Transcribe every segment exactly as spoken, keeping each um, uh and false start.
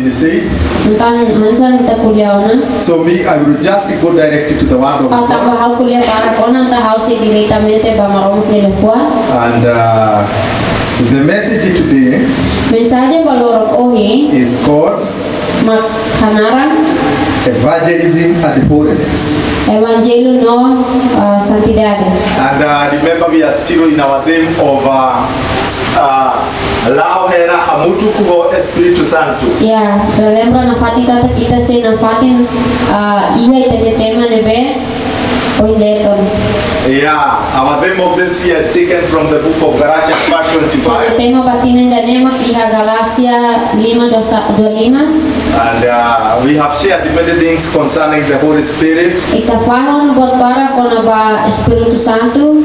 Entaun hanesan ita ko'alia ona. So me, I will just go directly to the word of God. Tanba ha'u ko'alia barak ona, entaun ha'u sei diretamente ba Maromak nia liafuan. And uh, the message today, mensajen ba loron ohin, is called, mak hanaran, Evangelism and Holiness. Evanjellu no uh, santidade. And uh, remember, we are still in our theme of uh, uh, La'o Hera Hamutuk ho Espíritu Santu. Ya, relembra nafatin katak ita sei nafatin uh, iha ita-nia tema ne'ebé ohin Leton. Yeah, our theme of this year is taken from the book of Galatians five twenty-five. Tema ba tinan ida-ne'e mak iha Galásia lima dua lima. And uh, we have shared many things concerning the Holy Spirit. Ita fahe ona buat barak kona-ba Espíritu Santu.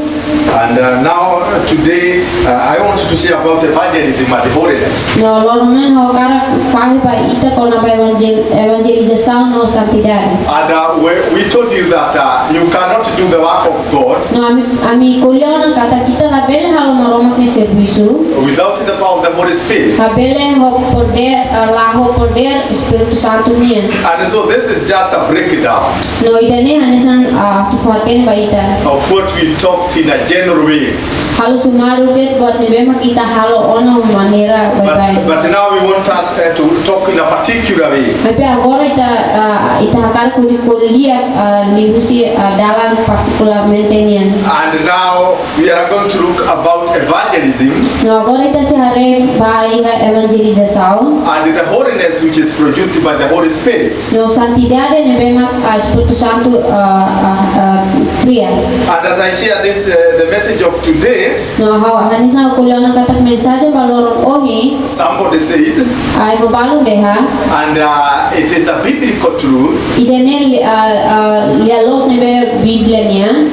And uh, now, uh, today, uh, I want to share about evangelism and holiness. No loron ohin ha'u hakarak fahe ba ita kona-ba evanjel-, evanjelizasaun no santidade. And uh, we, we told you that uh, you cannot do the work of God. No ami, ami ko'alia ona katak ita labele halo Maromak nia servisu without the power of the Holy Spirit. Labele ho podér, uh, la ho podér Espíritu Santu nian. And so this is just a breakdown. No ida-ne'e hanesan uh, atu fó-hatene ba ita. Of what we talked in a general way. Halo sumaru de'it buat ne'ebé mak ita halo ona ho maneira baibain. But now we want us uh, to talk in a particular way. Maibé agora ita uh, ita hakarak ko'alia uh, liuhusi uh, dalan partikularmente nian. And now we are going to look about evangelism. No agora ita sei haree ba iha evanjelizasaun. And the holiness which is produced by the Holy Spirit. No santidade ne'ebé mak uh, Espíritu Santu uh, uh, uh, kria. And as I share this, uh, the message of today, no ha'u hanesan ha'u ko'alia ona katak mensajen ba loron ohin. Somebody said, ai babalu dehan. And uh, it is a biblical truth. Ida-ne'e uh, uh, lia-loos ne'ebé Bíblia nian.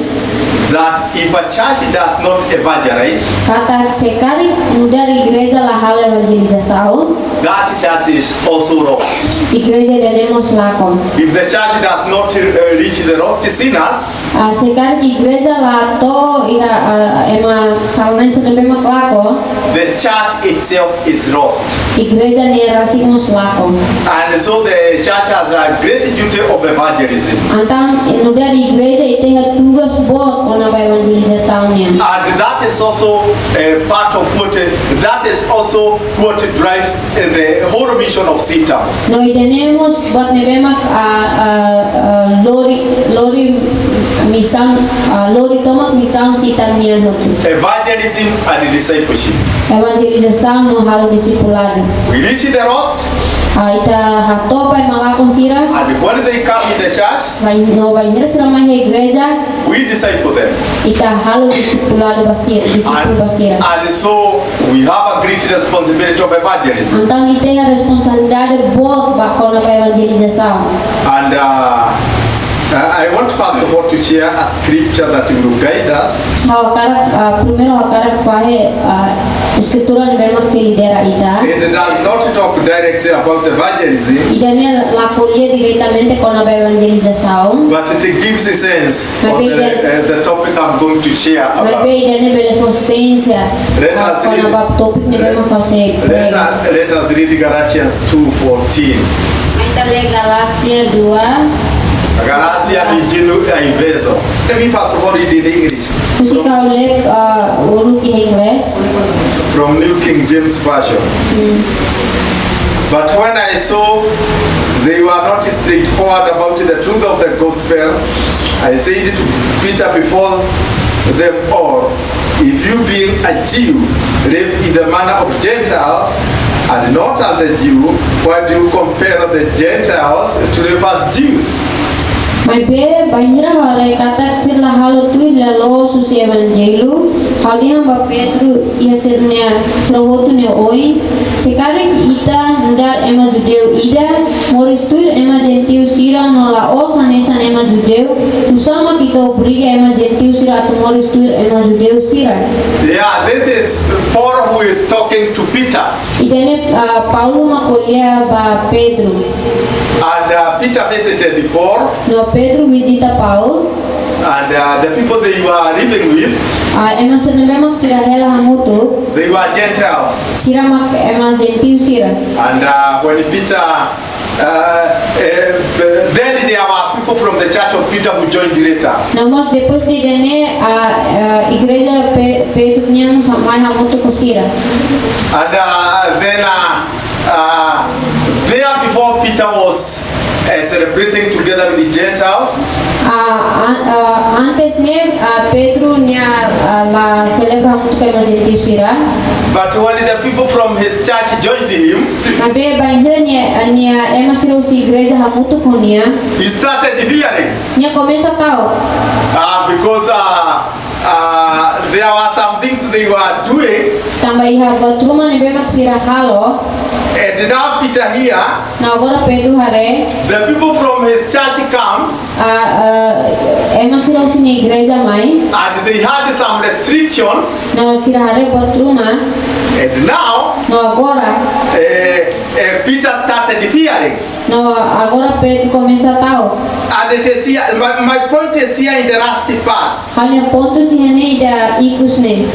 That if a church does not evangelize, katak se karik nu'udar igreja la halo evanjelizasaun, that church is also lost. Igreja ida-ne'e mós lakon. If the church does not uh, reach the lost sinners, uh, se karik igreja la to'o iha uh, ema sala-na'in sira ne'ebé mak lakon, the church itself is lost. Igreja ne'e rasik mós lakon. And so the church has a great duty of evangelism. Entaun nu'udar igreja ita iha tugas boot kona-ba evanjelizasaun nian. And that is also a part of what uh, that is also what drives uh, the whole mission of CITAM. No ida-ne'e mós buat ne'ebé mak uh, uh, uh, lori lori misaun uh, lori tomak misaun CITAM nian hotu. Evangelism and discipleship. Evanjelizasaun no halo disipuladu. We reach the lost. Uh, ita hato'o ba ema lakon sira. And when they come in the church, bain-, no bainhira sira mai iha igreja, we disciple them. Ita halo disipuladu ba sira, disipulu ba sira. And so we have a great responsibility of evangelism. Entaun ita iha responsabilidade boot ba kona-ba evanjelizasaun. And uh, uh, I want first of all to share a scripture that will guide us. Ha'u hakarak uh, primeiru ha'u hakarak fahe uh, Eskritura ne'ebé mak sei lidera ita. It does not talk directly about evangelism. Ida-ne'e la ko'alia diretamente kona-ba evanjelizasaun. But it gives a sense of the, uh, the topic I'm going to share about. Maibé ida-ne'e bele fó sensa uh, kona-ba tópiku ne'ebé mak ha'u sei prega. Let us, let us read Galatians two fourteen. Ita lee Galásia dua. Galásia Injil Efezu. Let me first of all read in English. Husik ha'u lee uh, uluk iha Inglés. From New King James Version. But when I saw they were not straightforward about the truth of the gospel, I said to Peter before them all, "If you, being a Jew, live in the manner of Gentiles, and not as a Jew, why do you compel the Gentiles to live as Jews?" Maibé bainhira ha'u haree katak sira la halo tuir lia-loos husi evanjellu, ha'u dehan ba Pedro iha sira-nia, sira hotu nia oin, se karik ita nu'udar ema judeu ida, moris tuir ema jentiu sira no la'ós hanesan ema judeu, nusá mak ita obriga ema jentiu sira atu moris tuir ema judeu sira? Yeah, this is Paul who is talking to Peter. Ida-ne'e uh, Paulo mak ko'alia ba Pedro. And uh, Peter visited Paul. No Pedro vizita Paulo. And uh, the people they were living with, Ah, ema sira ne'ebé mak sira hela hamutuk, they were Gentiles. Sira mak ema jentiu sira. And uh, when Peter, uh, uh, then there were people from the church of Peter who joined later. No mós depois de ida-ne'e, ah, ah, igreja Pe-, Pedro nian mós mai hamutuk ho sira. And uh, then uh, uh, there before Peter was uh, celebrating together with the Gentiles. Ah, an-, ah, antes ne'e, ah, Pedro nia, ah, la selebra hamutuk ho ema jentiu sira. But when the people from his church joined him, Maibé bainhira nia, nia ema sira husi igreja hamutuk ho nia, he started fearing. Nia komesa ta'uk. Uh, because uh, uh, there were some things they were doing. Tanba iha buat ruma ne'ebé mak sira halo. And now Peter here, No agora Pedro haree. The people from his church comes. Ah, ah, ema sira husi nia igreja mai. And they had some restrictions. No sira haree buat ruma. And now, No agora. Uh, uh, Peter started fearing. No agora Pedro komesa ta'uk. And it is here, my, my point is here in the last part. Ha'u-nia pontu iha ne'e ida ikus ne'e.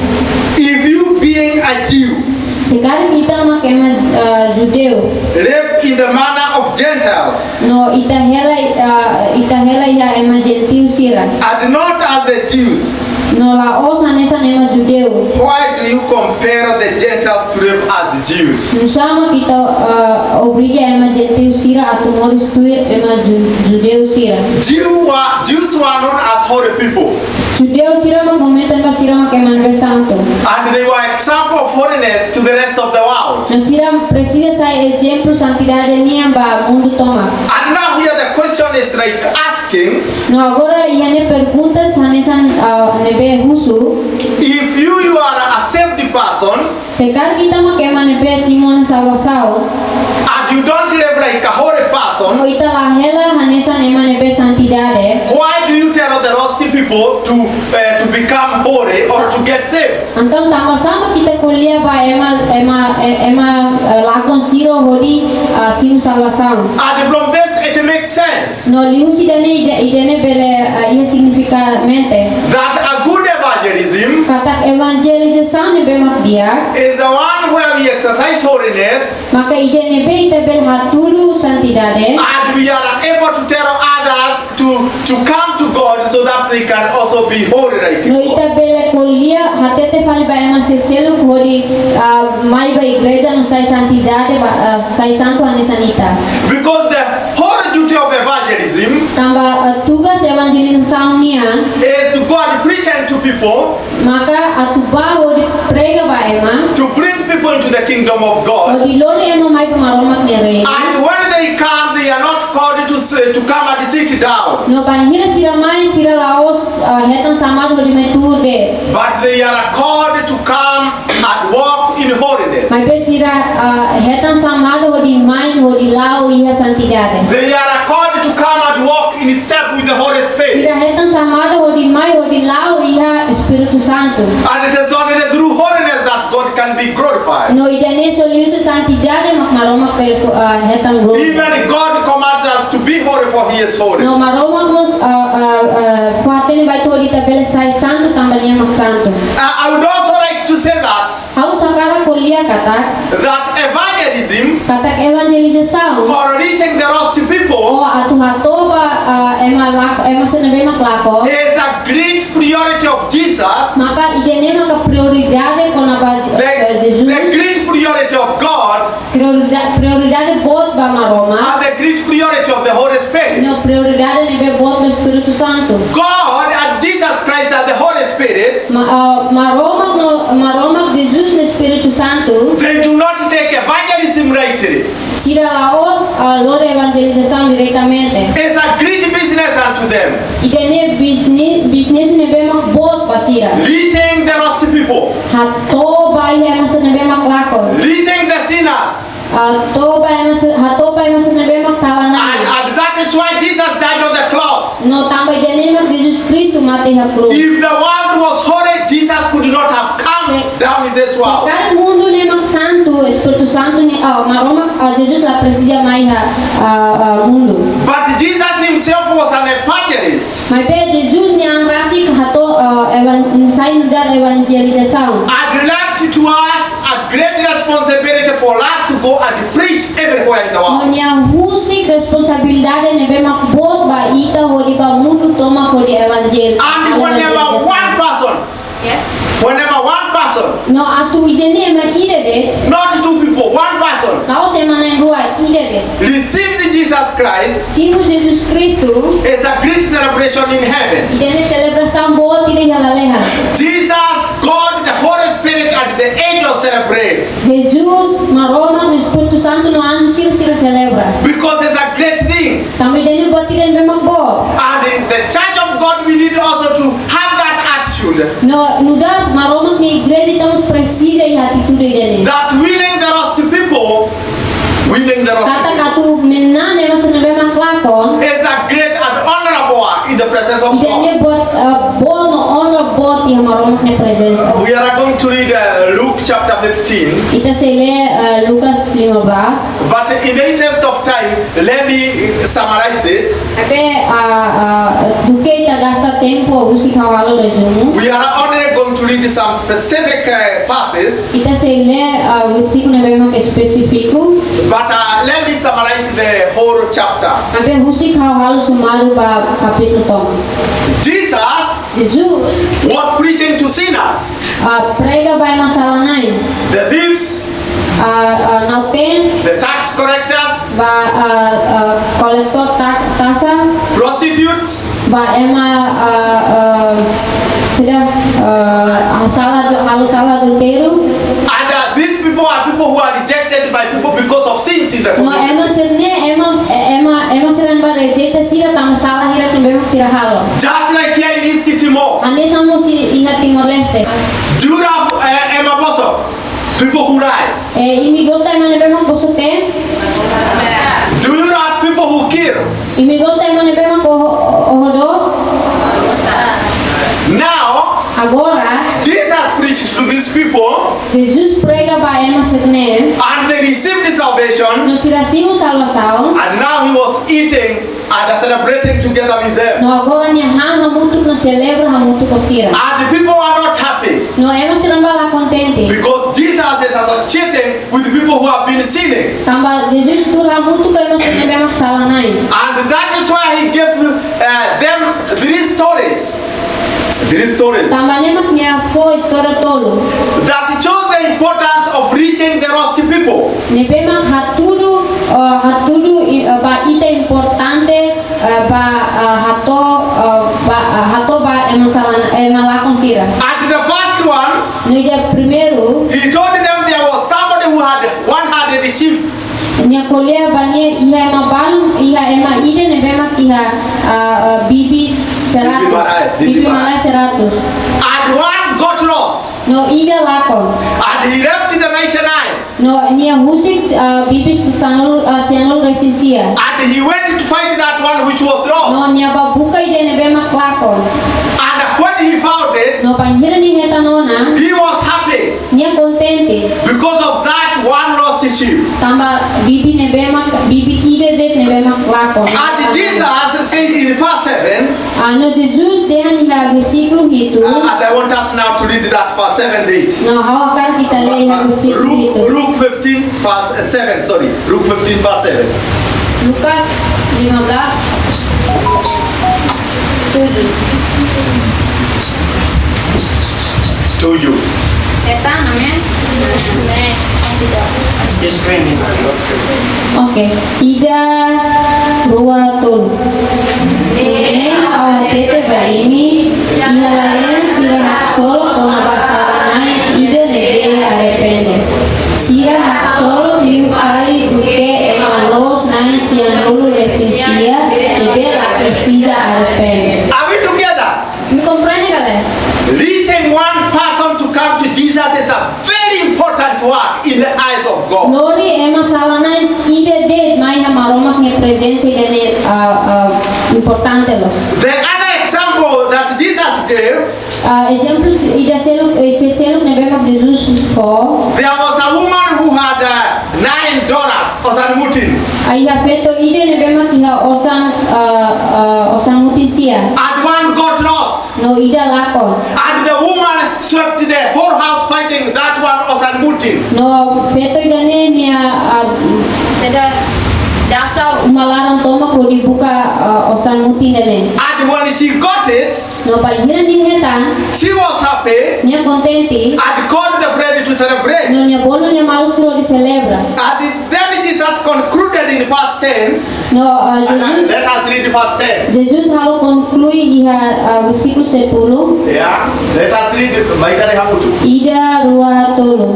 If you being a Jew, Se karik ita mak ema, ah, judeu, live in the manner of Gentiles, no ita hela, ah, ita hela iha ema jentiu sira, and not as the Jews, no la'ós hanesan ema judeu, why do you compel the Gentiles to live as Jews? Nusá mak ita, ah, obriga ema jentiu sira atu moris tuir ema ju-, judeu sira. Jew were, Jews were known as holy people. Judeu sira mak momentu ba sira mak ema ne'ebé santu. And they were example of holiness to the rest of the world. No sira presiza sai ezemplu santidade nian ba mundu tomak. And now here the question is like asking, No agora iha ne'e pergunta hanesan, ah, ne'ebé husu. If you, you are a saved person, Se karik ita mak ema ne'ebé simu ona salvasaun, and you don't live like a holy person, no ita la hela hanesan ema ne'ebé santidade, why do you tell the lost people to, uh, to become holy or to get saved? Entaun tanbasá mak ita ko'alia ba ema, ema, eh, ema, eh, lakon sira hodi, ah, simu salvasaun? And from this it makes sense. No liuhusi ida-ne'e, ida-, ida-ne'e bele, ah, iha signifikamentu. That a good evangelism Katak evanjelizasaun ne'ebé mak di'ak is the one where we exercise holiness maka ida ne'ebé ita bele hatudu santidade. And we are able to tell others to, to come to God so that they can also be holy like you. No ita bele ko'alia hatete fali ba ema seluk hodi, ah, mai ba igreja no sai santidade ba, ah, sai santu hanesan ita. Because the whole duty of evangelism Tanba, ah, tugas evanjelizasaun nian is to go and preach to people, maka atu bá hodi prega ba ema, to bring people into the kingdom of God. Hodi lori ema mai ba Maromak nia reinu. And when they come, they are not called to say, to come and sit down. No bainhira sira mai, sira la'ós, ah, hetan xamadu hodi mai tuur de'it. But they are called to come and walk in holiness. Maibé sira, ah, hetan xamadu hodi mai, hodi la'o iha santidade. They are called to come and walk in step with the Holy Spirit. Sira hetan xamadu hodi mai, hodi la'o iha Espíritu Santu. And it is only through holiness that God can be glorified. No ida-ne'e só liuhusi santidade mak Maromak bele fó, ah, hetan glória. Even God commands us to be holy, for he is holy. No Maromak mós, ah, ah, ah, fó-hatene ba ita hodi ita bele sai santu tanba nia mak santu. I, I would also like to say that Ha'u hakarak ko'alia katak, that evangelism, katak evanjelizasaun, or reaching the lost people, ou atu hato'o ba, ah, ema lak-, ema sira ne'ebé mak lakon, is a great priority of Jesus. Maka ida-ne'e maka prioridade kona-ba Je-, the, eh, Jesus. The great priority of God. Priorida-, prioridade boot ba Maromak. And the great priority of the Holy Spirit. No prioridade ne'ebé boot ba Espíritu Santu. God and Jesus Christ and the Holy Spirit. Ma-, ah, Maromak no, Maromak, Jesus no Espíritu Santu. They do not take evangelism lightly. Sira la'ós, ah, lori evanjelizasaun diretamente. It's a great business unto them. Ida-ne'e bisni-, bisnis ne'ebé mak boot ba sira. Reaching the lost people. Hato'o ba iha ema sira ne'ebé mak lakon. Reaching the sinners. Hato'o ba ema sira, hato'o ba ema sira ne'ebé mak sala na'in. And, and that is why Jesus died on the cross. No tanba ida-ne'e mak Jesus Kristu mate iha krús. If the world was holy, Jesus could not have come down in this world. Se karik mundu ne'e mak santu, Espíritu Santu ne'e, ah, Maromak, ah, Jesus la presiza mai iha, ah, ah, mundu. But Jesus himself was an evangelist. Maibé Jesus nia an rasik hato'o, ah, evan-, sai nu'udar evanjelizasaun. And left to us a great responsibility for us to go and preach everywhere in the world. No nia husik responsabilidade ne'ebé mak boot ba ita hodi ba mundu tomak hodi evanjel-, And whenever evanjelizasaun. One person, whenever one person, No atu ida-ne'e ema ida de'it. Not two people, one person, La'ós ema na'in-rua, ida de'it. Receives Jesus Christ, Simu Jesus Kristu. Is a great celebration in heaven. Ida-ne'e selebrasaun boot ida iha lalehan. Jesus, God, the Holy Spirit, and the angels celebrate. Jesus, Maromak, no Espíritu Santu no anju sira, sira selebra. Because it's a great thing. Tanba ida-ne'e buat ida ne'ebé mak boot. And in the church of God, we need also to have that attitude. No nu'udar Maromak nia igreja, ita mós presiza iha atitude ida-ne'e. That winning the lost people, winning the lost Katak people atu manán ema sira ne'ebé mak lakon. Is a great and honorable work in the presence of God. Ida-ne'e buat, eh, boot no onra boot iha Maromak nia prezensa. We are going to read, uh, Luke chapter fifteen. Ita sei lee, eh, Lukas lima belas. But in the interest of time, let me summarize it. Maibé, ah, ah, duké ita gasta tempu, ha'u husik halo rezumu. We are only going to read some specific, uh, verses. Ita sei lee, ah, versíkulu ne'ebé mak espesífiku. But, uh, let me summarize the whole chapter. Maibé husik halo sumaru ba kapítulu tomak. Jesus Jesus was preaching to sinners, ah, prega ba ema sala-na'in. The thieves, Ah, ah, nau-teen. The tax collectors, Ba, ah, ah, kolektór ta-, taxa. Prostitutes. Ba ema, ah, ah, sira, ah, sala adu-, halo sala adultério. And, uh, these people are people who are rejected by people because of sins in the community. No ema sira-ne'e, ema, ema, ema sira-ne'ebá rejeita sira tanba sala hirak ne'ebé sira halo. Just like here in East Timor. Hanesan mós iha Timor-Leste. Do you have, uh, ema bosok? People who lie. Eh, imi gosta ema ne'ebé mak bosok-teen? Do you have people who kill? Imi gosta ema ne'ebé mak oho-, oho dook? Now, Agora, Jesus preached to these people, Jesus prega ba ema sira-ne'e. And they received salvation. No sira simu salvasaun. And now he was eating and celebrating together with them. No agora nia han hamutuk no selebra hamutuk ho sira. And the people are not happy. No ema sira-ne'ebá la kontente. Because Jesus is associating with people who have been sinning. Tanba Jesus tuur hamutuk ho ema sira ne'ebé mak sala-na'in. And that is why he gave, uh, them three stories. Three stories. Tanba ne'e mak nia fó istória tolu. That shows the importance of reaching the lost people. Ne'ebé mak hatudu, eh, hatudu i-, eh, ba ita importante, eh, ba, eh, hato'o, eh, ba, eh, hato'o ba ema sala, ema lakon sira. And the first one, No ida primeiru, he told them there was somebody who had one hundred sheep. Nia ko'alia ba nia iha ema balun, iha ema ida ne'ebé mak iha, ah, ah, bibi seratus. Bibi malae, bibi Bibi malae. malae seratus. And one got lost. No ida lakon. And he left the ninety-nine. No nia husik, ah, bibi sanulu, ah, sianulu-resin-sia. And he went to find that one which was lost. No nia bá buka ida ne'ebé mak lakon. And when he found it, No bainhira nia hetan ona, he was happy. Nia kontente. Because of that one lost sheep. Tanba bibi ne'ebé mak, bibi ida de'it ne'ebé mak lakon. And Jesus said in verse seven, Ah, no Jesus dehan iha versíkulu hitu. Ah, and I want us now to read that verse seven to eight. No ha'u hakarak ita lee iha versíkulu Luke, hitu. Luke fifteen, verse seven, sorry. Luke fifteen, verse seven. Lucas lima belas, tujuh. Tujuh. Hetan, amen. Oke, ida, rua, tolu. Ne'e ha'u hatete ba imi, iha lalehan sira haksolok kona-ba sala-na'in ida ne'ebé arrepende. Sira haksolok liu fali duké ema loos na'in sianulu-resin-sia ne'ebé la presiza arrepende. Are we together? Imi komprende ka lae? Reaching one person to come to Jesus is a very important work in the eyes of God. Lori ema sala-na'in ida de'it mai iha Maromak nia prezensa ida-ne'e, ah, ah, importante loos. The other example that Jesus gave, Ah, ezemplu se-, ida seluk, eh, se-, seluk ne'ebé mak Jesus fó. There was a woman who had, uh, Osan mutin. Iha feto ida ne'ebé mak iha osan, ah, ah, osan mutin sia. And one got lost. No ida lakon. And the woman swept the whole house finding that one osan mutin. No feto ida-ne'e nia, ah, seidauk dasa uma laran tomak hodi buka, ah, osan mutin ida-ne'e. And when she got it, No bainhira nia hetan, she was happy nia kontente. And called the friend to celebrate. No nia bolu nia maluk sira hodi selebra. And then Jesus concluded in verse ten. No, uh, And, uh, Jesus, let us read verse ten. Jesus halo konklui iha, uh, versíkulu sepuluh. Yeah, let us read. Mai ita hamutuk. Ida, rua, tolu.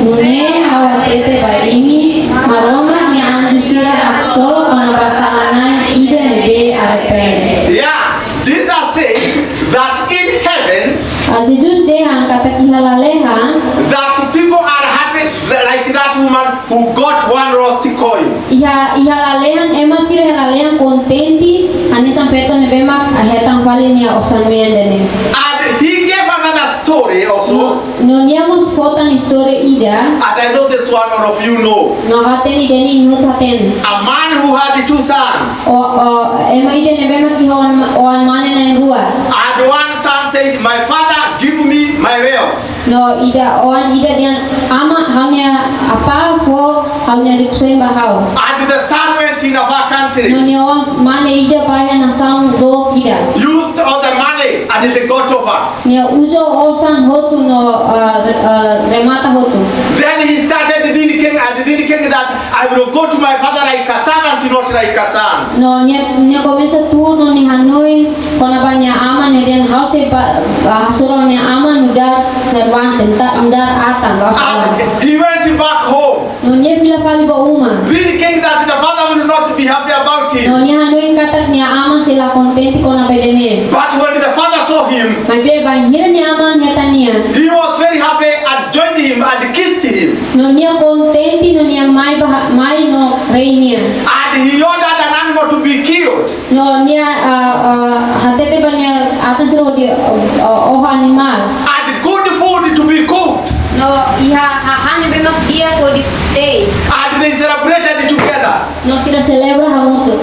Nune'e ha'u hatete ba imi, Maromak nia anju sira haksolok kona-ba sala-na'in ida ne'ebé arrepende. Yeah. Jesus said that in heaven, Ah, Jesus dehan katak iha lalehan, that people are happy like that woman who got one lost coin. Iha, iha lalehan, ema sira iha lalehan kontente hanesan feto ne'ebé mak hetan fali nia osan mean ida-ne'e. And he gave another story also. No, no nia mós fó tan istória ida. And I know this one, all of you know. No hatene ida-ne'e, imi hotu hatene. A man who had two sons. O, o, ema ida ne'ebé mak iha oan, oan mane na'in rua. And one son said, "My father, give me my wealth." No ida, oan ida dehan, "Aman, ha'u-nia apá fó ha'u-nia rikusoin ba ha'u." And the son went in a far country. No nia oan mane ida bá iha nasaun dook ida. Used all the money and it got over. Nia uza osan hotu no, uh, re-, uh, remata hotu. Then he started thinking and thinking that, "I will go to my father like a servant, not like a son." No nia, nia komesa tuur no nia hanoin kona-ba nia aman, nia dehan, "Ha'u sei bá, uh, hasoru nia aman nu'udar servante, nu'udar, nu'udar atan, la'ós oan." And he went back home. No nia fila fali ba uma. Thinking that the father will not be happy about him. No nia hanoin katak nia aman sei la kontente kona-ba ida-ne'e. But when the father saw him, Maibé bainhira nia aman hetan nia, he was very happy and joined him and kissed him. No nia kontente, no nia mai ba, mai no haree nia. And he ordered an animal to be killed. No nia, ah, ah, hatete ba nia atan sira hodi, ah, ah, oho animál. And good food to be cooked. No iha hahán ne'ebé mak di'ak hodi tei. And they celebrated together. No sira selebra hamutuk.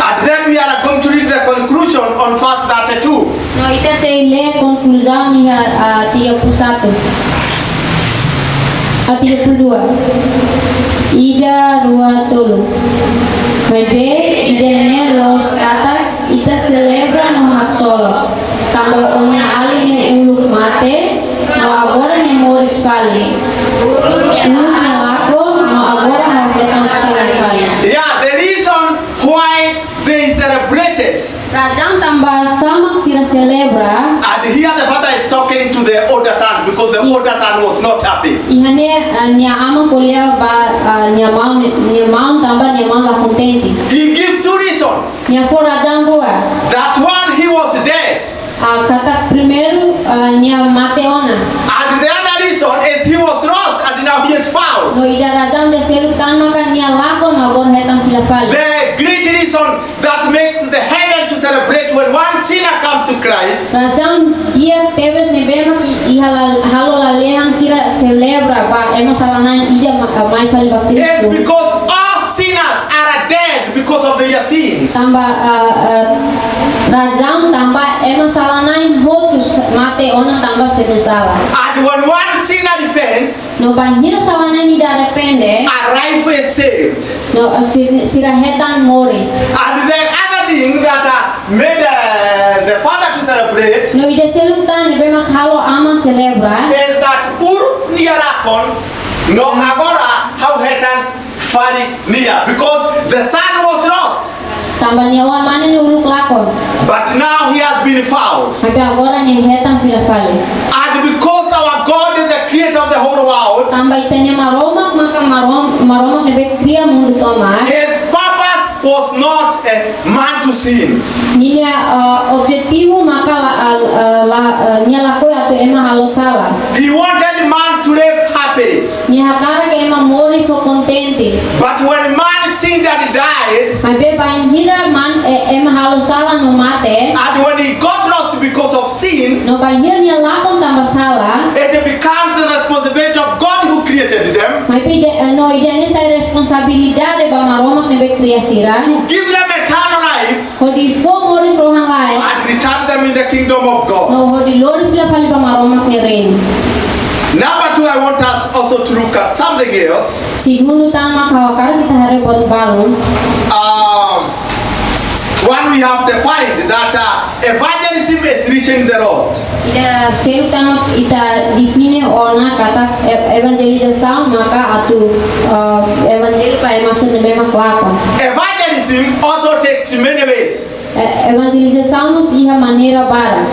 And then we are going to read the conclusion on verse thirty-two. No ita sei lee konkluzaun iha, ah, tiga puluh satu. Ah, tiga puluh dua. Ida, rua, tolu. Maibé ida-ne'e la'ós katak ita selebra no haksolok. Tanba ó-nia alin ne'e uluk mate, no agora nia moris fali. Uluk ne'e lakon, no agora ha'u hetan fila fali. Yeah, the reason why they celebrated. Razaun tanba sá mak sira selebra. And here the father is talking to the older son because the I- older son was not happy. Iha ne'e, ah, nia aman ko'alia ba, ah, nia maun, nia maun tanba nia maun la kontente. He gives two reasons. Nia fó razaun rua. That one, he was dead. Ah, katak primeiru, ah, nia mate ona. And the other reason is he was lost and now he is found. No ida razaun ida seluk tan maka nia lakon no agora hetan fila fali. The great reason that makes the heaven to celebrate when one sinner comes to Christ. Razaun di'ak tebes ne'ebé mak i-, iha la-, halo lalehan sira selebra ba ema sala-na'in ida ma-, mai fali ba Kristu. Yes, because all sinners are dead because of their sins. Tanba, ah, ah, razaun tanba ema sala-na'in hotu s-, mate ona tanba sira-nia sala. And when one sinner repents, No bainhira sala-na'in ida arrepende, a life is saved. No, si-, sira hetan moris. And the other thing that, uh, made, uh, the father to celebrate No ida seluk tan ne'ebé mak halo aman selebra. Is that uluk nia lakon, no agora ha'u hetan fali nia, because the son was lost. Tanba nia oan mane ne'e uluk lakon. But now he has been found. Maibé agora nia hetan fila fali. And because our God is the creator of the whole world, Tanba ita-nia Maromak maka Marom-, Maromak ne'ebé kria mundu tomak. His purpose was not a man to sin. Ninia, uh, objetivu maka la, uh, uh, la, uh, nia lakohi atu ema halo sala. He wanted man to live happy. Nia hakarak ema moris ho kontente. But when man sinned and died, Maibé bainhira man, eh, ema halo sala no mate. And when he got lost because of sin, No bainhira nia lakon tanba sala. It becomes the responsibility of God who created them. Maibé ida, eh, no ida-ne'e sai responsabilidade ba Maromak ne'ebé kria sira, to give them eternal life, hodi fó moris rohan-laek, and return them in the kingdom of God. No hodi lori fila fali ba Maromak nia reinu. Number two, I want us also to look at something else. Segundu tan mak ha'u hakarak ita haree buat balun. Um, one, we have defined that uh, evangelism is reaching the lost. Ida seluk tan mak ita define ona katak e-, evanjelizasaun maka atu, uh, evanjellu ba ema sira ne'ebé mak lakon. Evangelism also takes many ways. E-, evanjelizasaun mós iha maneira barak.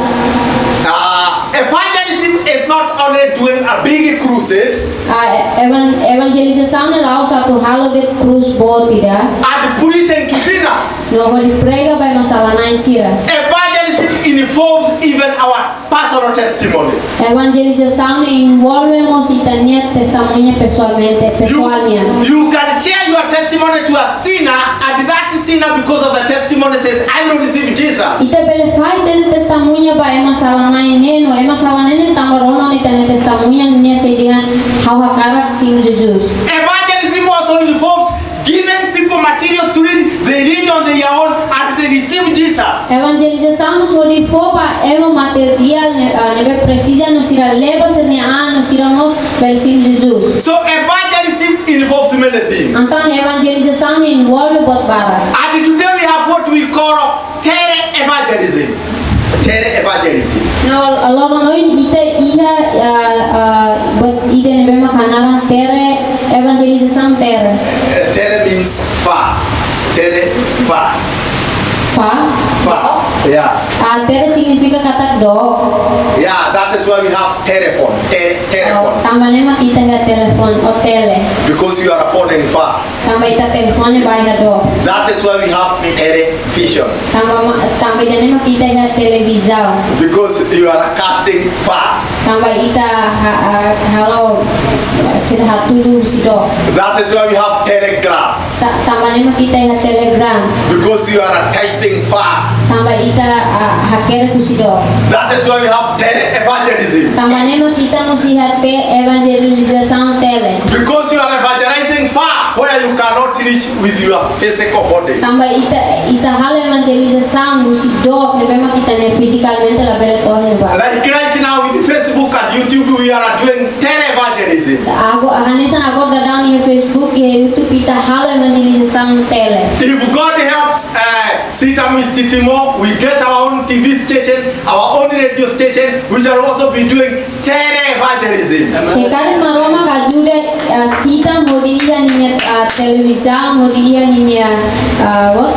Uh, evangelism is not only doing a big crusade. Ah, e-, evan-, evanjelizasaun ne'e la'ós atu halo de'it krús boot ida. And preaching to sinners. No hodi prega ba ema sala-na'in sira. Evangelism involves even our personal testimony. Evanjelizasaun ne'e envolve mós ita-nia testemuña pesoalmente, pesoál nian. You can share your testimony to a sinner, and that sinner, because of the testimony, says, "I will receive Jesus." Ita bele fahe ita-nia testemuña ba ema sala-na'in ne'e, no ema sala-na'in ne'e tanba rona ona ita-nia testemuña, nia sei dehan, "Ha'u hakarak simu Jesus." Evangelism also involves giving people material to read, they read on their own, and they receive Jesus. Evanjelizasaun mós hodi fó ba ema materiál ne'e, ah, ne'ebé presiza no sira lee ba sira-nia an no sira mós bele simu Jesus. So evangelism involves many things. Entaun evanjelizasaun envolve buat barak. And today we have what we call tere evangelism. Tere evangelism. No, loron ohin ita iha, ah, ah, buat ida ne'ebé mak hanaran tere evanjelizasaun tere. Eh, tere means far. Tere, far. Far? Far. Yeah. Ah, tere signifika katak dook. Yeah, that is why we have telephone. Te-, telephone. Oh, tanba ne'e mak ita iha telefone, ou tele. Because you are phoning far. Tanba ita telefone ba iha dook. That is why we have television. Tanba ma-, tanba ida-ne'e mak ita iha televizaun. Because you are casting far. Tanba ita ha-, ha-, halo sira hatudu husi dook. That is why we have telegram. Ta-, tanba ne'e mak ita iha telegram. Because you are typing far. Tanba ita, ah, hakerek husi dook. That is why we have tele evangelism. Tanba ne'e mak ita mós iha te-, evanjelizasaun tele. Because you are evangelizing far, where you cannot reach with your physical body. Tanba ita, ita halo evanjelizasaun husi dook ne'ebé mak ita-nia fizikalmente labele to'o iha ne'ebá. Like right now with Facebook and YouTube, we are doing tele evangelism. Ago-, hanesan agora daudaun iha Facebook, iha YouTube, ita halo evanjelizasaun tele. If God helps, uh, Sita Misti Timor, we get our own T V station, our own radio station, which are also be doing tele evangelism. Se karik Maromak ajuda, ah, Sita hodi iha ninia, ah, televizaun, hodi iha ninia, ah, what?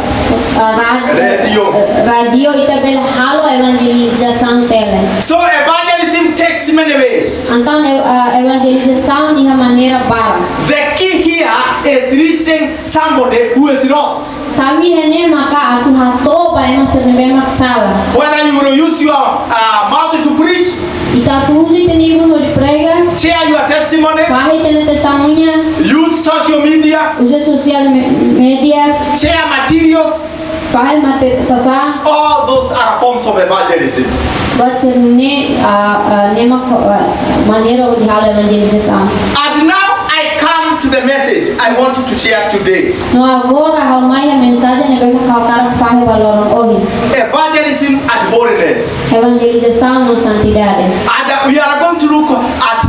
Ah, rad-, radio. Radio, ita bele halo evanjelizasaun tele. So evangelism takes many ways. Entaun, e-, ah, evanjelizasaun iha maneira barak. The key here is reaching somebody who is lost. Xave iha ne'e maka atu hato'o ba ema sira ne'ebé mak sala. Whether you will use your, uh, mouth to preach, ita atu uza ita-nia ibun hodi prega, share your testimony, fahe ita-nia testemuña, use social media, uza sosiál me-, media, share materials, fahe mate-, sasán. All those are forms of evangelism. Buat sira-ne'e, ah, ah, ne'e mak, ah, maneira hodi halo evanjelizasaun. And now I come to the message I want to share today. No agora ha'u mai iha mensajen ne'ebé mak ha'u hakarak fahe ba loron ohin. Evangelism and holiness. Evanjelizasaun no santidade. And, uh, we are going to look at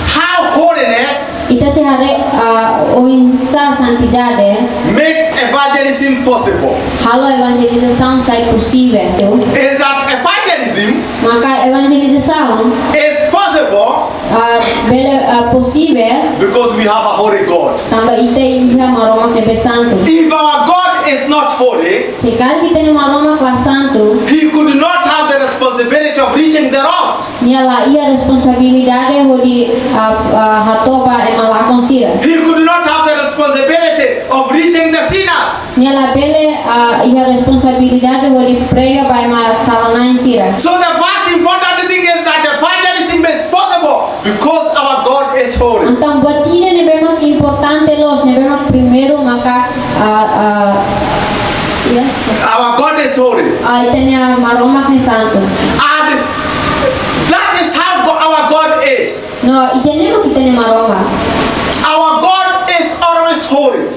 how holiness, ita sei haree, ah, oinsá santidade, makes evangelism possible. Halo evanjelizasaun sai posivel. Is that evangelism, maka evanjelizasaun, is possible, ah, bele, ah, posivel, because we have a holy God. Tanba ita iha Maromak ne'ebé santu. If our God is not holy, se karik ita-nia Maromak la santu, he could not have the responsibility of reaching the lost. Nia la iha responsabilidade hodi, ah, ah, hato'o ba ema lakon sira. He could not have the responsibility of reaching the sinners. Nia labele, ah, iha responsabilidade hodi prega ba ema sala-na'in sira. So the first important thing is that evangelism is possible because our God is holy. Entaun, buat ida ne'ebé mak importante loos, ne'ebé mak primeiru maka, ah, ah, yes. Our God is holy. Ah, ita-nia Maromak ne'e santu. And that is how Go-, our God is. No, ida-ne'e mak ita-nia Maromak. Our God is always holy.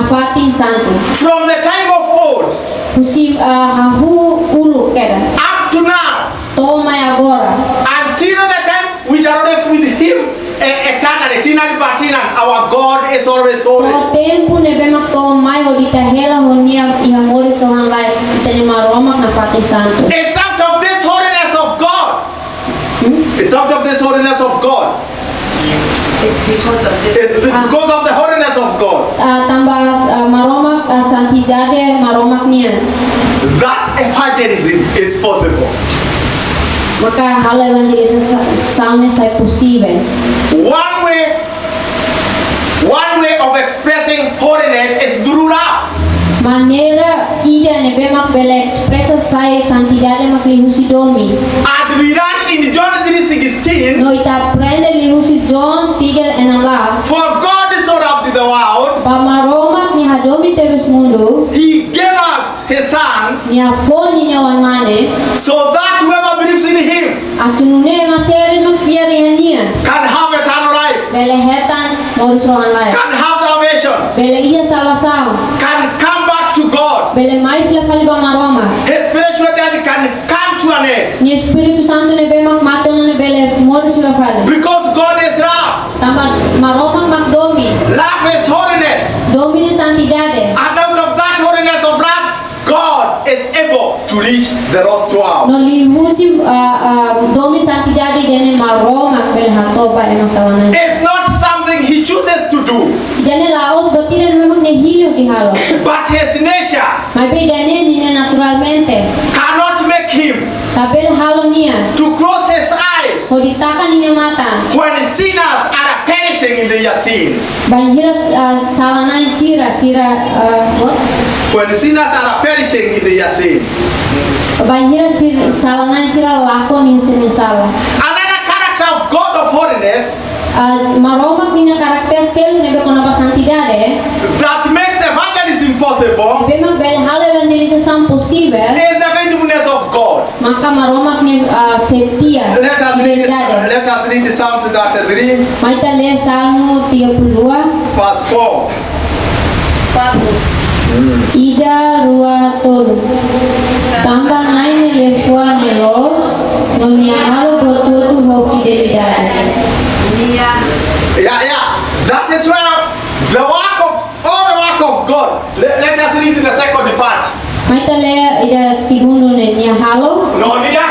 Fatin santu. From the time of old, husi, ah, hahú uluk kedas, up to now, to'o mai agora. Until the time we shall live with him, eh, eternally, tinan ba tinan, our God is always holy. To'o tempu ne'ebé mak to'o mai hodi ita hela ho nia iha moris rohan-laek, ita-nia Maromak nafatin santu. It's out of this holiness of God. Hmm? It's out of this holiness of God. It's because of this. It's because of the holiness of God. Ah, tanba, ah, Maromak, ah, santidade Maromak nian. That evangelism is possible. Maka halo evanjelizasaun ne'e sai posivel. One way, one way of expressing holiness is through love. Maneira ida ne'ebé mak bele espresa sai santidade mak liuhusi domin. And we learn in John three sixteen, no ita aprende liuhusi João tiga enam belas. For God so loved the world, ba Maromak nia hadomi tebes mundu, he gave up his son, nia fó ninia oan-mane, so that whoever believes in him, atu nune'e ema sé de'it mak fiar iha nia, can have eternal life, bele hetan moris rohan-laek, can have salvation, bele iha salvasaun, can come back to God, bele mai fila fali ba Maromak, his spiritual death can come to an end, nia Espíritu Santu ne'ebé mak mate ona ne'e bele moris fila fali. Because God is love. Tanba Maromak mak domin. Love is holiness. Domin ne'e santidade. And out of that holiness of love, God is able to reach the lost world. No liuhusi, ah, ah, domin santidade ida-ne'e Maromak bele hato'o ba ema sala-na'in. It's not something he chooses to do. Ida-ne'e la'ós buat ida ne'ebé mak nia hili hodi halo. But his nature, maibé ida-ne'e ninia naturalmente, cannot make him, labele halo nia, to close his eyes, hodi taka ninia matan, when sinners are perishing in their sins. Bainhira, ah, sala-na'in sira, sira, ah, what? When sinners are perishing in their sins. Bainhira sir-, sala-na'in sira lakon iha sira-nia sala. Another character of God of holiness, ah, Maromak ninia karakter seluk ne'ebé kona-ba santidade, that makes evangelism possible, ne'ebé mak bele halo evanjelizasaun posivel, is the faithfulness of God. Maka Maromak nia, ah, setia. Let us read, fidelidade. Let us read Psalms thirty-three. Mai ita lee Salmu tiga puluh dua. Verse four. Ida, rua, tolu. Tanba Na'i nia liafuan ne'e loos, no nia halo buat hotu ho fidelidade. Yeah, yeah. That is where the work of, all the work of God. Let, let us read the second part. Mai ita lee ida segundu ne'e, nia halo. No nia.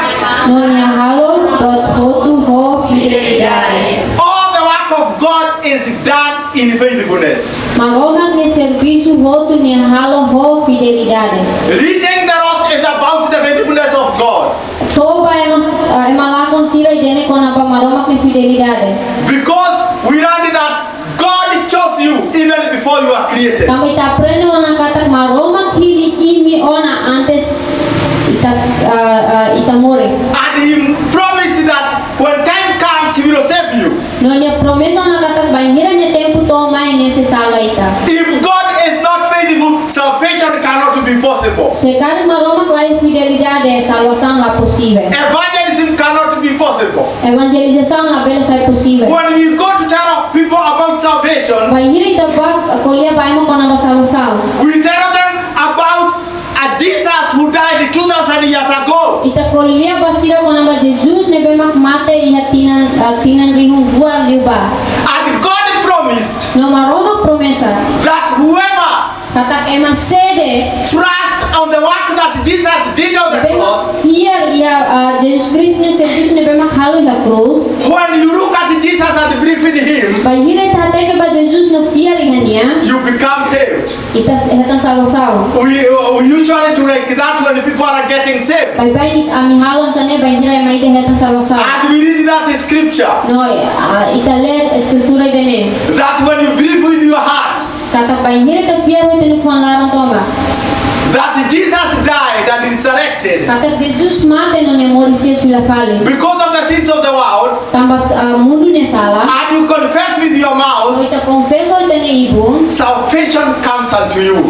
No nia halo buat hotu ho fidelidade. All the work of God is done in faithfulness. Maromak nia servisu hotu nia halo ho fidelidade. Reaching the lost is about the faithfulness of God. To'o ba ema, eh, ema lakon sira ida-ne'e kona-ba Maromak nia fidelidade. Because we learned that God chose you even before you are created. Tanba ita aprende ona katak Maromak hili imi ona antes ita, ah, ah, ita moris. And he promised that when time comes, he will save you. No nia promesa ona katak bainhira nia tempu to'o mai nia sei salva ita. If God is not faithful, salvation cannot be possible. Se karik Maromak la iha fidelidade, salvasaun la posivel. Evangelism cannot be possible. Evanjelizasaun labele sai posivel. When we go to tell people about salvation, bainhira ita bá ko'alia ba ema kona-ba salvasaun, we tell them about a Jesus who died two thousand years ago. Ita ko'alia ba sira kona-ba Jesus ne'ebé mak mate iha tinan, ah, tinan rihun rua liubá. And God promised, no Maromak promesa, that whoever, katak ema sé de'it, trust on the work that Jesus did on the cross, ne'ebé mak fiar iha, ah, Jesus Kristu nia servisu ne'ebé mak halo iha krús. When you look at Jesus and believe in him, bainhira ita hateke ba Jesus no fiar iha nia, you become saved. Ita s-, hetan salvasaun. We, we usually do like that when people are getting saved. Baibain ami halo hanesan ne'e bainhira ema ida hetan salvasaun. And we read that scripture. No, ah, ita lee eskritura ida-ne'e. That when you believe with your heart, katak bainhira ita fiar ho ita-nia fuan laran tomak, that Jesus died and resurrected, katak Jesus mate no nia moris hi'as fila fali, because of the sins of the world, tanba, ah, mundu nia sala, and you confess with your mouth, no ita konfesa ho ita-nia ibun, salvation comes unto you.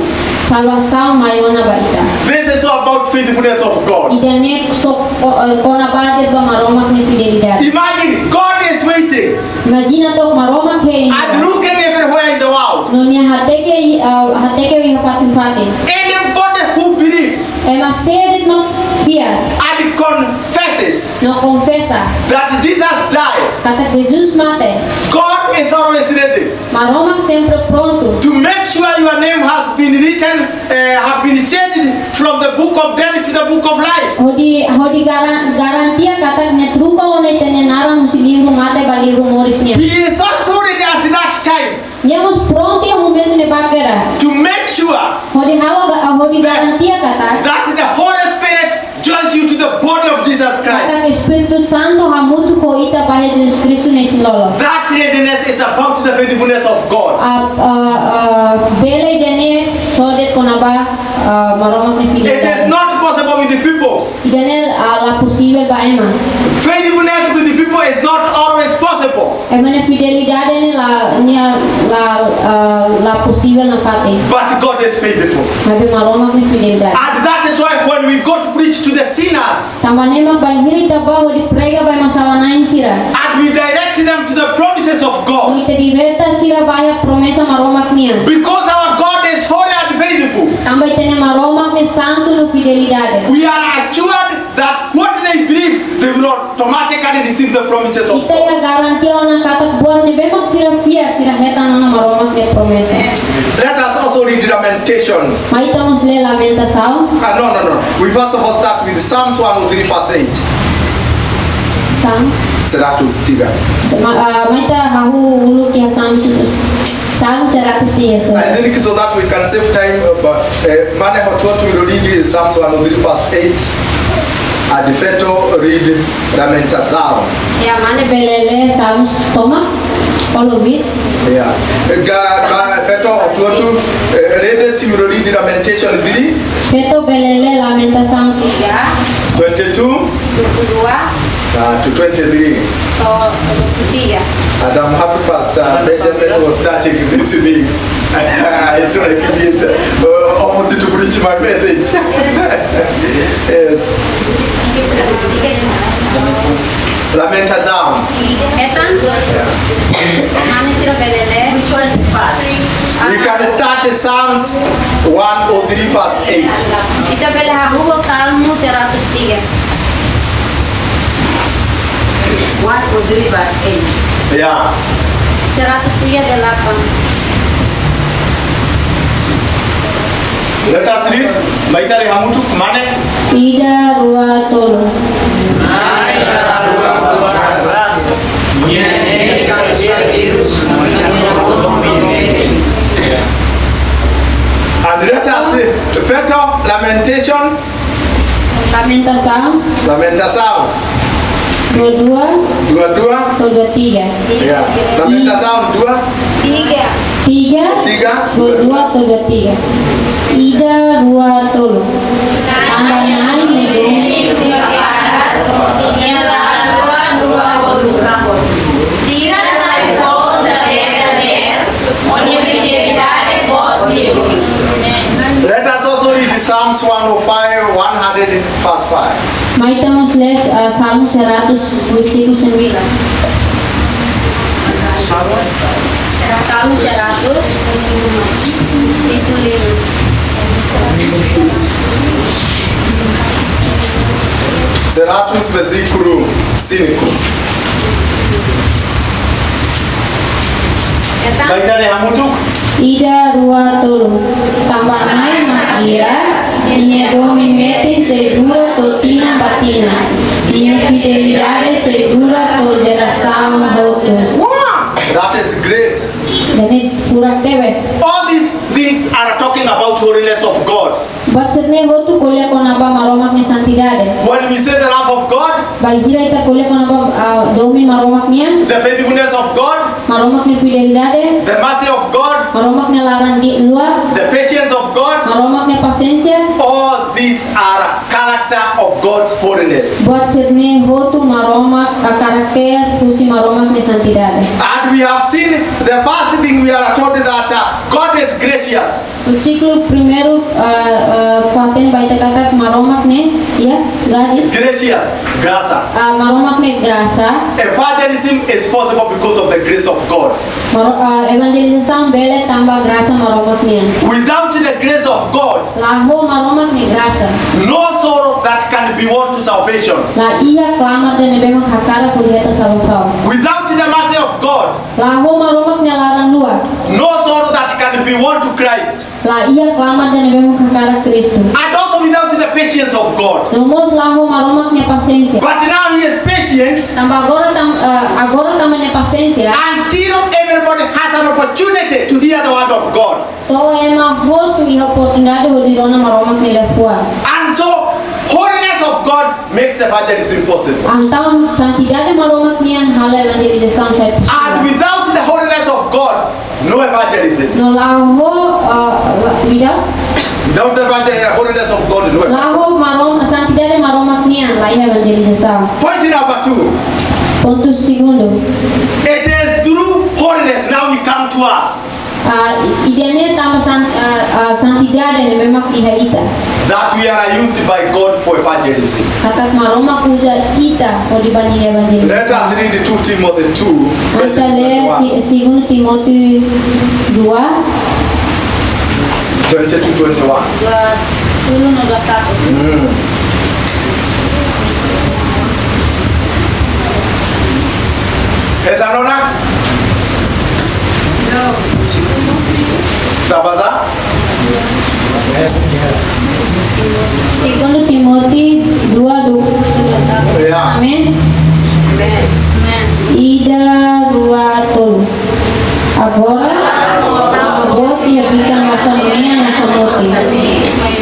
Salvasaun mai ona ba ita. This is about faithfulness of God. Ida-ne'e só ko-, eh, kona-ba de'it ba Maromak nia fidelidade. Imagine, God is waiting. Imajina to'ok Maromak hein, and looking everywhere in the world, no nia hateke ah, hateke iha fatin-fatin. Anybody who believes Ema sé de'it mak fiar and confesses no konfesa that Jesus died, katak Jesus mate, God is always ready Maromak sempre prontu to make sure your name has been written, uh, have been changed from the book of death to the book of life. Hodi, hodi garan-, garantia katak nia troka ona ita-nia naran husi livru mate ba livru moris nian. He is also ready at that time Nia mós prontu iha momentu ne'ebá kedas to make sure hodi halo ga-, hodi that, garantia katak that the Holy Spirit joins you to the body of Jesus Christ. Katak Espíritu Santu hamutuk ho ita ba iha Jesus Kristu nia isin-lolon. That readiness is about the faithfulness of God. Ah, ah, ah, bele ida-ne'e só de'it kona-ba, ah, Maromak nia fidelidade. It is not possible with the people. Ida-ne'e, ah, la posivel ba ema. Faithfulness with the people is not always possible. Ema nia fidelidade ne'e la, nia la, ah, la posivel nafatin. But God is faithful. Maibé Maromak nia fidelidade. And that is why when we go to preach to the sinners, Tanba ne'e mak bainhira ita bá hodi prega ba ema sala-na'in sira, and we direct them to the promises of God, no ita direta sira ba iha promesa Maromak nian. Because our God is holy and faithful, Tanba ita-nia Maromak ne'e santu no fidelidade. We are assured that what they believe, they will automatically receive the promises of God. Ita iha garantia ona katak buat ne'ebé mak sira fiar, sira hetan ona Maromak nia promesa. Let us also read Lamentation. Mai ita mós lee Lamentasaun. Ah, no, no, no. We first of all start with Psalms one oh three verse eight. Psalm? Seratus tiga. Ma-, ah, mai ita hahú uluk iha Psalm, Psalm seratus tiga, sorry. I think so that we can save time, uh, but, uh, mane hotu-hotu will read Psalms one oh three verse eight. And Feto read Lamentasaun. Ya, mane bele lee Psalms tomak, all of it. Ya. Ga, ga, Feto hotu-hotu, eh, read, si will read Lamentation three. Feto bele lee Lamentasaun tiga. Twenty-two. Dua puluh dua. Uh, to twenty-three. So, dua puluh tiga. And I'm happy Pastor Benjamin was starting these things. It's like he is, uh, almost to preach my message. Yes. Lamentasaun. Hetan? Mane sira bele lee? Which one is fast? We can start Psalms one oh three verse eight. Ita bele hahú ho Salmu seratus tiga. One oh three verse eight. Ya. Seratus tiga delapan. Let us read. Mai ita lee hamutuk, mane? Ida, rua, tolu. And let us see. Feto, Lamentation. Lamentasaun. Lamentasaun. Dua dua. Dua dua. Dua dua tiga. Ya. Lamentasaun dua. Tiga. Tiga. Tiga. Dua dua atau dua tiga. Ida, rua, tolu. Tanba Na'i nia domin. Let us also read Psalms one oh five, one hundred, verse five. Mai ita mós lee, eh, Salmu seratus, versíkulu sembilan. Salmu seratus, versíkulu lima. Seratus, versíkulu cinco. Mai ita lee hamutuk. Ida, rua, tolu. Tanba Na'i mak di'ak, ninia domin metin sei dura to'o tinan ba tinan. Ninia fidelidade sei dura to'o jerasaun hotu. Wow! That is great. Jadi, furak tebes. All these things are talking about holiness of God. Buat sira-ne'e hotu ko'alia kona-ba Maromak nia santidade. When we say the love of God, Bainhira ita ko'alia kona-ba, ah, domin Maromak nian, the faithfulness of God, Maromak nia fidelidade, the mercy of God, Maromak nia laran-luak, the patience of God, Maromak nia pasiénsia, all these are character of God's holiness. Buat sira-ne'e hotu Maromak, ah, karakter husi Maromak nia santidade. And we have seen the first thing we are told that, uh, God is gracious. Versíkulu primeiru, ah, ah, fó-hatene ba ita katak Maromak ne'e, ya, God is gracious, grasa. Ah, Maromak ne'e grasa. Evangelism is possible because of the grace of God. Maro-, ah, Evanjelizasaun bele tanba grasa Maromak nian. Without the grace of God, La ho Maromak nia grasa, no sorrow that can be won to salvation. La iha klamar ida ne'ebé mak hakarak hodi hetan salvasaun. Without the mercy of God, La ho Maromak nia laran-luak, no sorrow that can be won to Christ. La iha klamar ida ne'ebé mak hakarak Kristu. And also without the patience of God. No mós la ho Maromak nia pasiénsia. But now he is patient. Tanba agora tan-, eh, agora tanba nia pasiénsia. Until everybody has an opportunity to hear the word of God. To'o ema hotu iha oportunidade hodi rona Maromak nia liafuan. And so, holiness of God makes evangelism possible. Entaun, santidade Maromak nian halo evanjelizasaun sai posível. And without the holiness of God, no evangelism. No la ho, eh, la, without? Without the evangel-, holiness of God, no evangelism. La ho Marom-, santidade Maromak nian la iha evanjelizasaun. Point number two. Pontu segundu. It is through holiness now we come to us. Ah, ida-ne'e tanba san-, ah, ah, santidade ne'ebé mak iha ita. That we are used by God for evangelism. Katak Maromak uza ita hodi ba ninia evanjelizasaun. Let us read two Timothy two, Ita lee twenty-one. Se-, segundu Timóteo dua. Twenty to twenty-one. Dua puluh no dua satu. Hmm. Hetan ona? Tabasa? Segundu Timóteo dua, dua puluh. Ya. Amen. Amen. Ida, rua, tolu. Agora, Ema boot iha bikan osan-mean no osan-boot.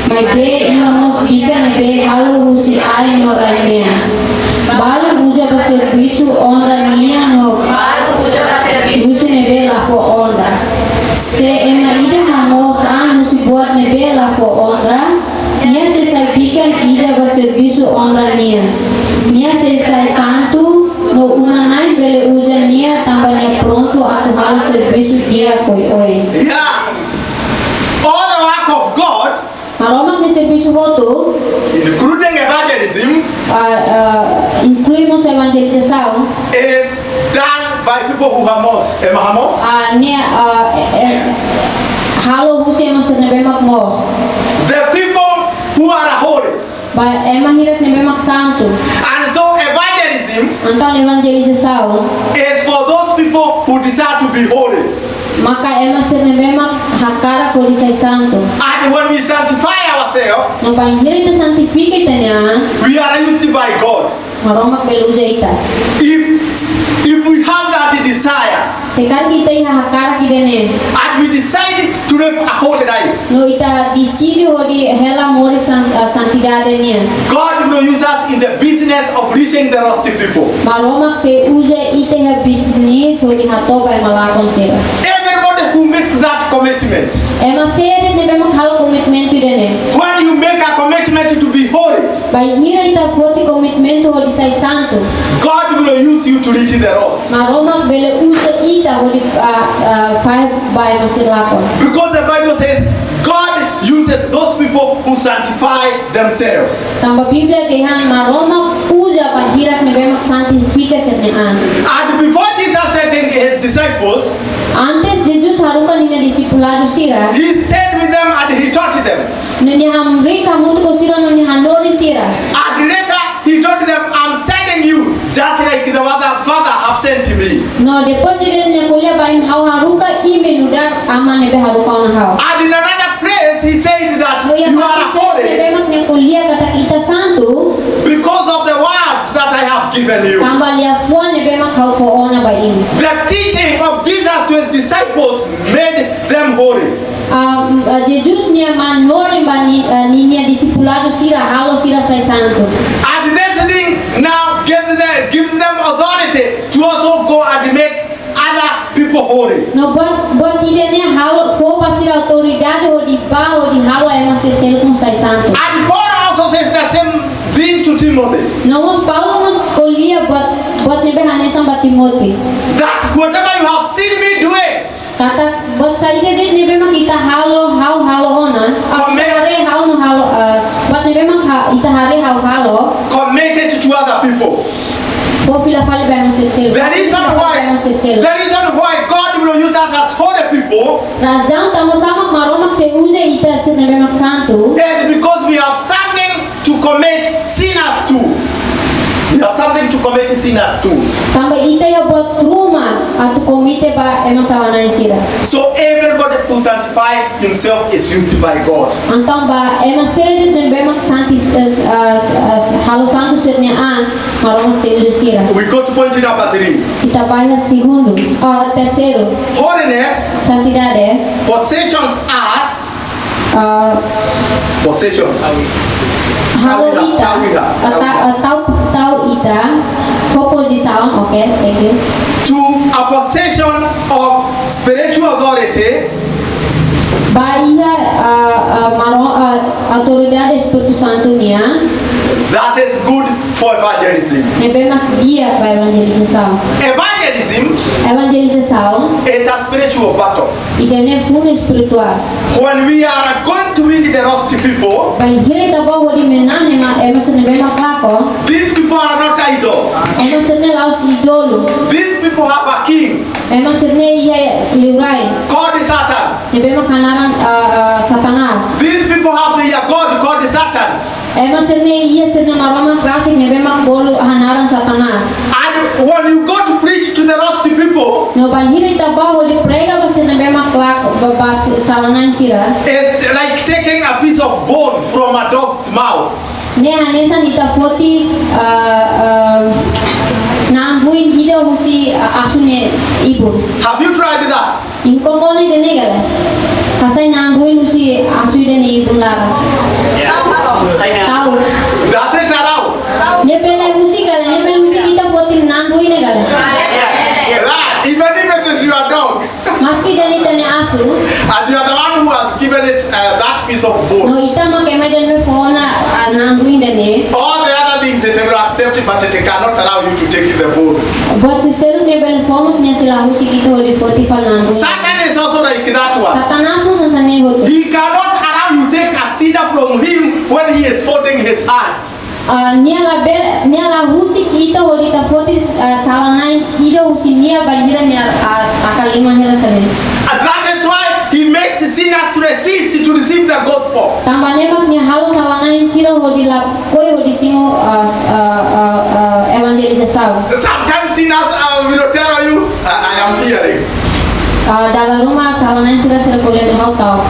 Maibé iha mós bikan ne'ebé halo husi ain no rai-mean. Balu uza ba servisu onra nian no husi ne'ebé la fó onra. Se ema ida hamoos an husi buat ne'ebé la fó onra, nia sei sai bikan ida ba servisu onra nian. Nia sei sai santu, no uma-na'in bele uza nia tanba nia prontu atu halo servisu di'ak oioin. Yeah. All the work of God. Maromak nia servisu hotu, including evangelism, ah, ah, inklui mós evanjelizasaun, is done by people who hamoos. Ema hamoos? Ah, ne'e, ah, eh, eh, halo husi ema sira ne'ebé mak moos. The people who are holy. Ba ema hirak ne'ebé mak santu. And so evangelism, entaun evanjelizasaun, is for those people who desire to be holy. Maka ema sira ne'ebé mak hakarak hodi sai santu. And when we sanctify ourselves, No bainhira ita santifika ita-nia an, we are used by God. Maromak bele uza ita. If, if we have that desire, Se karik ita iha hakarak ida-ne'e, and we decide to live a holy life, no ita deside hodi hela moris san-, ah, santidade nian, God will use us in the business of reaching the lost people. Maromak sei uza ita iha bisnis hodi hato'o ba ema lakon sira. Everybody who makes that commitment, Ema sé de'it ne'ebé mak halo komitmentu ida-ne'e, when you make a commitment to be holy, bainhira ita foti komitmentu hodi sai santu, God will use you to reach the lost. Maromak bele uza ita hodi, ah, ah, fahe ba ema sira lakon. Because the Bible says God uses those people who sanctify themselves. Tanba Bíblia dehan Maromak uza ba hirak ne'ebé mak santifika sira-nia an. And before Jesus sending his disciples, Antes Jesus haruka ninia disipuladu sira, he stayed with them and he taught them. No nia hamriik hamutuk ho sira, no nia hanorin sira. And later he told them, "I'm sending you just like the Father, Father have sent me." No depois de nia ko'alia ba imi, ha'u haruka imi nu'udar Aman ne'ebé haruka ona ha'u. And in another place he said that, No iha you are fatin seluk holy ne'ebé mak nia ko'alia katak ita santu, because of the words that I have given you. Tanba liafuan ne'ebé mak ha'u fó ona ba imi. The teaching of Jesus to his disciples made them holy. Ah, ah, Jesus nia manorin ba ni-, ah, ninia disipuladu sira halo sira sai santu. And this thing now gives them, gives them authority to also go and make other people holy. No buat, buat ida-ne'e halo fó ba sira autoridade hodi bá hodi halo ema sira seluk mós sai santu. And Paul also says the same thing to Timothy. No mós Paulo mós ko'alia buat, buat ne'ebé hanesan ba Timóteo. That whatever you have seen me doing, Katak buat saida de'it ne'ebé mak ita halo, ha'u halo ona. Ah, Commit- haree ha'u no halo, ah, buat ne'ebé mak ha-, ita haree ha'u halo, commit it to other people. Fó fila fali ba ema sira seluk. The reason Fó fila fali why, ba ema sira seluk. The reason why God Maromak use us as holy people. Razaun tanba sá mak Maromak sei uza ita sira ne'ebé mak santu. Is because we have something to commit sinners to. We have something to commit sinners to. Tanba ita iha buat ruma atu komete ba ema sala-na'in sira. So everybody who sanctify himself is used by God. Entaun ba ema sira ne'ebé mak santi-, eh, eh, eh, halo santu sira-nia an, Maromak sei uza sira. We go to point number three. Ita ba iha segundu, ah, terseiru. Holiness. Santidade. Positions us. Ah, position. Halo ita. Tau iha. Ah, ta-, ah, tau, tau ita. Fó pozisaun, okay, thank you. To a position of spiritual authority. Ba iha, ah, ah, Maro-, ah, autoridade Espíritu Santu nian. That is good for evangelism. Ne'ebé mak di'ak ba evanjelizasaun. Evangelism. Evanjelizasaun. Is a spiritual battle. Ida-ne'e funu espirituál. When we are going to win the lost people, bainhira ita bá hodi manán ema, ema sira ne'ebé mak lakon. These people are not idol. Ema sira-ne'e la'ós ídolu. These people have a king. Ema sira-ne'e iha liurai. Called Satan. Ne'ebé mak hanaran, ah, ah, Satanás. These people have their god called Satan. Ema sira-ne'e iha sira-nia maromak rasik ne'ebé mak bolu hanaran Satanás. And when you go to preach to the lost people, no bainhira ita bá hodi prega ba sira ne'ebé mak lak-, ba, ba sala-na'in sira. It's like taking a piece of bone from a dog's mouth. Ne'e hanesan ita foti, ah, ah, na'an ruin ida husi, ah, asu nia ibun. Have you tried that? Imi komprende ida-ne'e ka lae? Hasai na'an ruin husi asu ida-ne'e ibun laran. Tau. Does it allow? Ne'e bele husik ka lae, ne'e bele husik ita foti na'an ruin ne'e ka lae? Right, even if it is your dog. Maski ida-ne'e ita-nia asu. And you are the one who has given it, uh, that piece of bone. No ita mak ema ida-ne'e fó ona, ah, na'an ruin ida-ne'e. All the other things it will accept, but it cannot allow you to take the bone. Buat sira seluk nia bele fó mós nia sei la husik ita hodi foti fali na'an ruin. Satan is also like that one. Satanás mós hanesan ne'e hotu. He cannot allow you take a cedar from him when he is folding his hands. Ah, nia la be-, nia la husik ita hodi ita foti, ah, sala-na'in ida husi nia bainhira nia, ah, taka liman hela hanesan ne'e. And that is why he makes sinners to resist to receive the gospel. Tanba ne'e mak nia halo sala-na'in sira hodi lakohi hodi simu, ah, s-, ah, ah, ah, evanjelizasaun. Sometimes sinners, uh, will tell you, "I, I am hearing." Ah, dala ruma sala-na'in sira, sira ko'alia dehan ha'u ta'uk.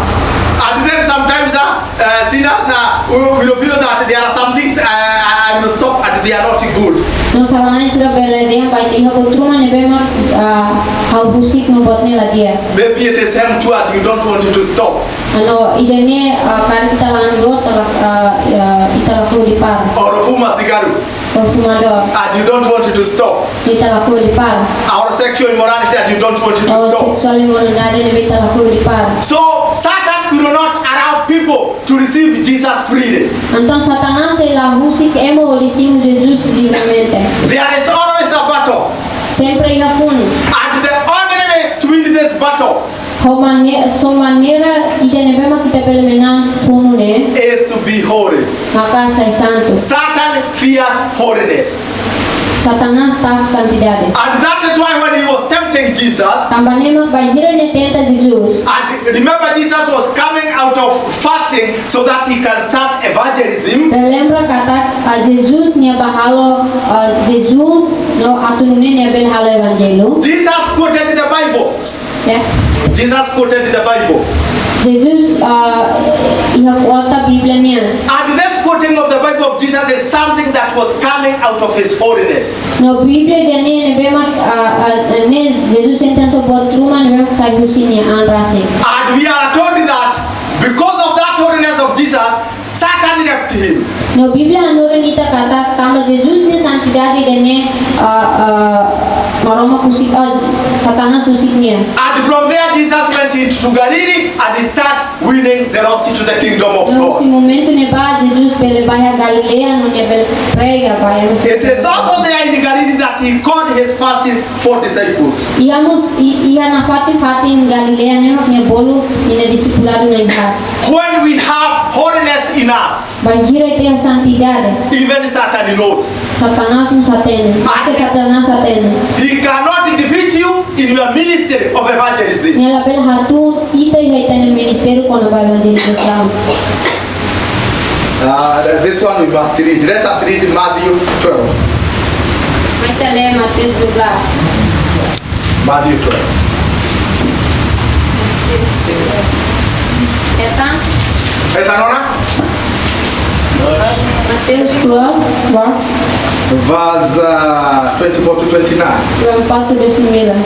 And then sometimes, uh, uh, sinners, uh, will, will feel that there are some things, uh, I, I will stop and they are not good. No sala-na'in sira bele dehan ba ita iha buat ruma ne'ebé mak, ah, ha'u husik no buat ne'e la di'ak. Maybe it is him too and you don't want to stop. No ida-ne'e, ah, karik ita la andor, ita la, ah, ya, ita lakohi hodi para. Or fuma cigarro. Ou fumadór. And you don't want to stop. Ita lakohi hodi para. Or sexual immorality and you don't want to stop. Ou seksuál imoralidade ne'ebé ita lakohi hodi para. So Satan will not allow people to receive Jesus freely. Entaun Satanás sei la husik ema hodi simu Jesus livremente. There is always a battle. Sempre iha funu. And the only way to win this battle Ho mane-, só maneira ida ne'ebé mak ita bele manán funu ne'e is to be holy. Maka sai santu. Satan fears holiness. Satanás takut santidade. And that is why when he was tempting Jesus, Tanba ne'e mak bainhira nia tenta Jesus. And remember, Jesus was coming out of fasting so that he can start evangelism. Relembra katak, ah, Jesus nia bá halo, ah, jejún no atu nune'e nia bele halo evanjellu. Jesus quoted the Bible. Ya. Jesus quoted the Bible. Jesus, ah, iha kuota Bíblia nian. And this quoting of the Bible of Jesus is something that was coming out of his holiness. No Bíblia ida-ne'e ne'ebé mak, ah, ah, ne'e Jesus sentensa buat ruma ne'ebé mak sai husi nia an rasik. And we are told that because of that holiness of Jesus, Satan left him. No Bíblia hanorin ita katak tanba Jesus nia santidade ida-ne'e, ah, ah, Maromak husik, ah, Satanás husik nia. And from there, Jesus went into Galilee and he started winning the lost to the kingdom of God. No husi momentu ne'ebá Jesus bele bá iha Galileia no nia bele prega ba ema sira. It is also there in Galilee that he called his first four disciples. Iha mós, i-, iha nafatin-fatin Galileia ne'e mak nia bolu ninia disipuladu na'in-haat. When we have holiness in us. Bainhira ita iha santidade. Even Satan knows. Satanás mós hatene. Maske Satanás hatene. He cannot defeat you in your ministry of evangelism. Nia labele hatún ita iha ita-nia ministériu kona-ba evanjelizasaun. Uh, this one we must read. Let us read Matthew twelve. Mai ita lee Mateus dua belas. Matthew twelve. Hetan? Hetan ona? Mateus twelve, verse. Verse, uh, twenty-four to twenty-nine. Dua puluh empat to dua puluh sembilan.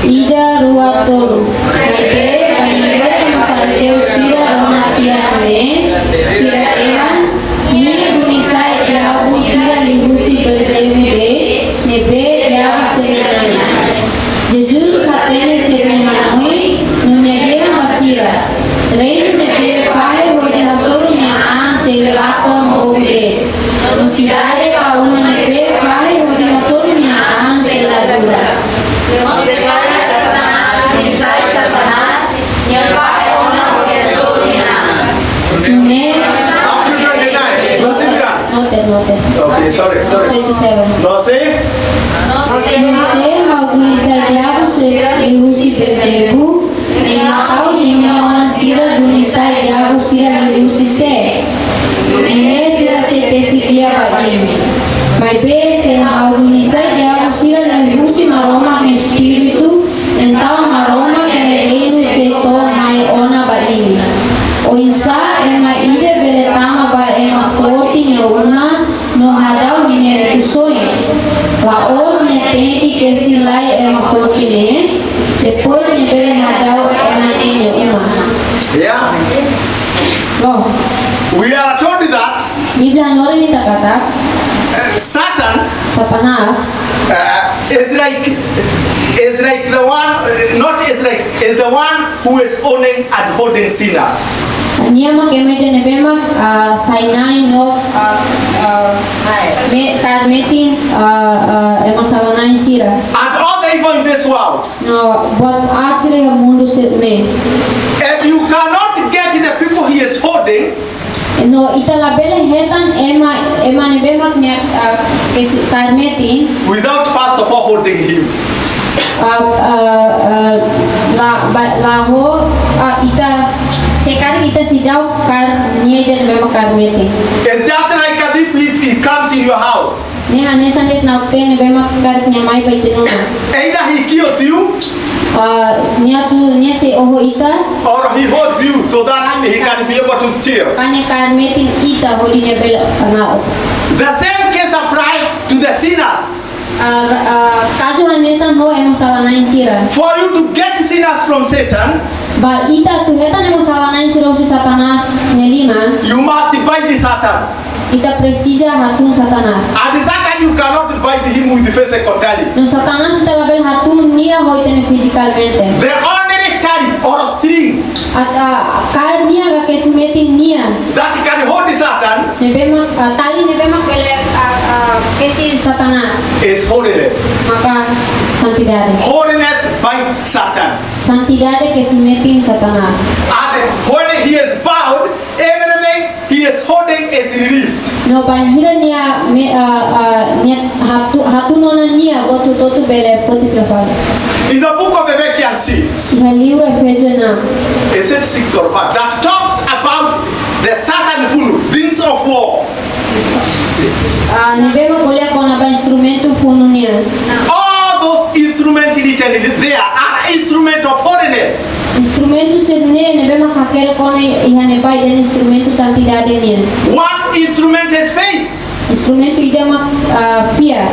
Ida, rua, tolu. Maibé, bainhira ema fariseu sira rona tiha ne'e, sira dehan, nia duni sai diabu sira liuhusi Beelzebub de'it, ne'ebé diabu sira-nia na'in. Jesus hatene sira-nia hanoin, no nia dehan ba sira, reinu ne'ebé fahe hodi hasoru nia an sei lakon bobu de'it. No sidade ka uma ne'ebé fahe hodi hasoru nia an sei la dura. No se karik Satanás duni sai Satanás, nia fahe ona hodi hasoru nia an. Ne'e. Up to twenty-nine. Noted, noted. Okay, sorry, sorry. Twenty-seven. No se? No se ha'u duni sai diabu sira liuhusi Beelzebub, ne'e ha'u-nia oan sira duni sai diabu sira liuhusi sé? Nune'e sira sei tesi di'ak ba imi. Maibé se ha'u duni sai diabu sira liuhusi Maromak nia Espíritu, entaun Maromak nia reinu sei to'o mai ona ba imi. Oinsá ema ida bele tama ba ema forte nia uma, no hadau nia rikusoin? La'ós nia tenke kesi lai ema forte ne'e, depois nia bele hadau ema ne'e nia uma. Yeah. Loos. We are told that Bíblia hanorin ita katak, uh, Satan, Satanás, uh, is like, is like the one, uh, not is like, is the one who is owning and holding sinners. Nia mak ema ida ne'ebé mak, ah, sai na'in no, ah, ah, me-, kaer metin, ah, ah, ema sala-na'in sira. And all the evil in this world. No, buat aat sira iha mundu sira-ne'e. And you cannot get the people he is holding. No, ita labele hetan ema, ema ne'ebé mak nia, ah, kesi-, kaer metin. Without first of all holding him. Ah, ah, ah, la, ba, la ho, ah, ita, se karik ita seidauk kaer nia ida ne'ebé mak kaer metin. It's just like as if, if he comes in your house. Ne'e hanesan de'it naute ne'ebé mak karik nia mai ba ita-nia uma. Either he kills you, ah, nia atu, nia sei oho ita. Or he holds you so that he can be able to steal. Ka nia kaer metin ita hodi nia bele, ah, na. The same case applies to the sinners. Ah, ah, kazu hanesan ho ema sala-na'in sira. For you to get sinners from Satan, ba ita atu hetan ema sala-na'in sira husi Satanás nia liman, you must bind Satan. Ita presiza hatún Satanás. And Satan, you cannot bind him with physical tali. No Satanás ita labele hatún nia ho ita-nia fizikalmente. The only tali or string. At, ah, kaer nia ka kesi metin nia. That can hold Satan. Ne'ebé mak, ah, tali ne'ebé mak bele, ah, ah, kesi Satanás. Is holiness. Maka santidade. Holiness binds Satan. Santidade kesi metin Satanás. And when he is bound, everything he is holding is released. No, bainhira nia me, ah, ah, nia hatu-, hatún ona nia, buat hotu-hotu bele foti fila fali. In the book of Ephesians six, iha livru Efésiu enam, is it six or five, that talks about the Satan funu, things of war. Ah, ne'ebé mak ko'alia kona-ba instrumentu funu nian. All those instruments written there are instrument of holiness. Instrumentu sira-ne'e ne'ebé mak hakerek ona iha ne'ebá ida-ne'e instrumentu santidade nian. One instrument is faith. Instrumentu ida mak, ah, fiar.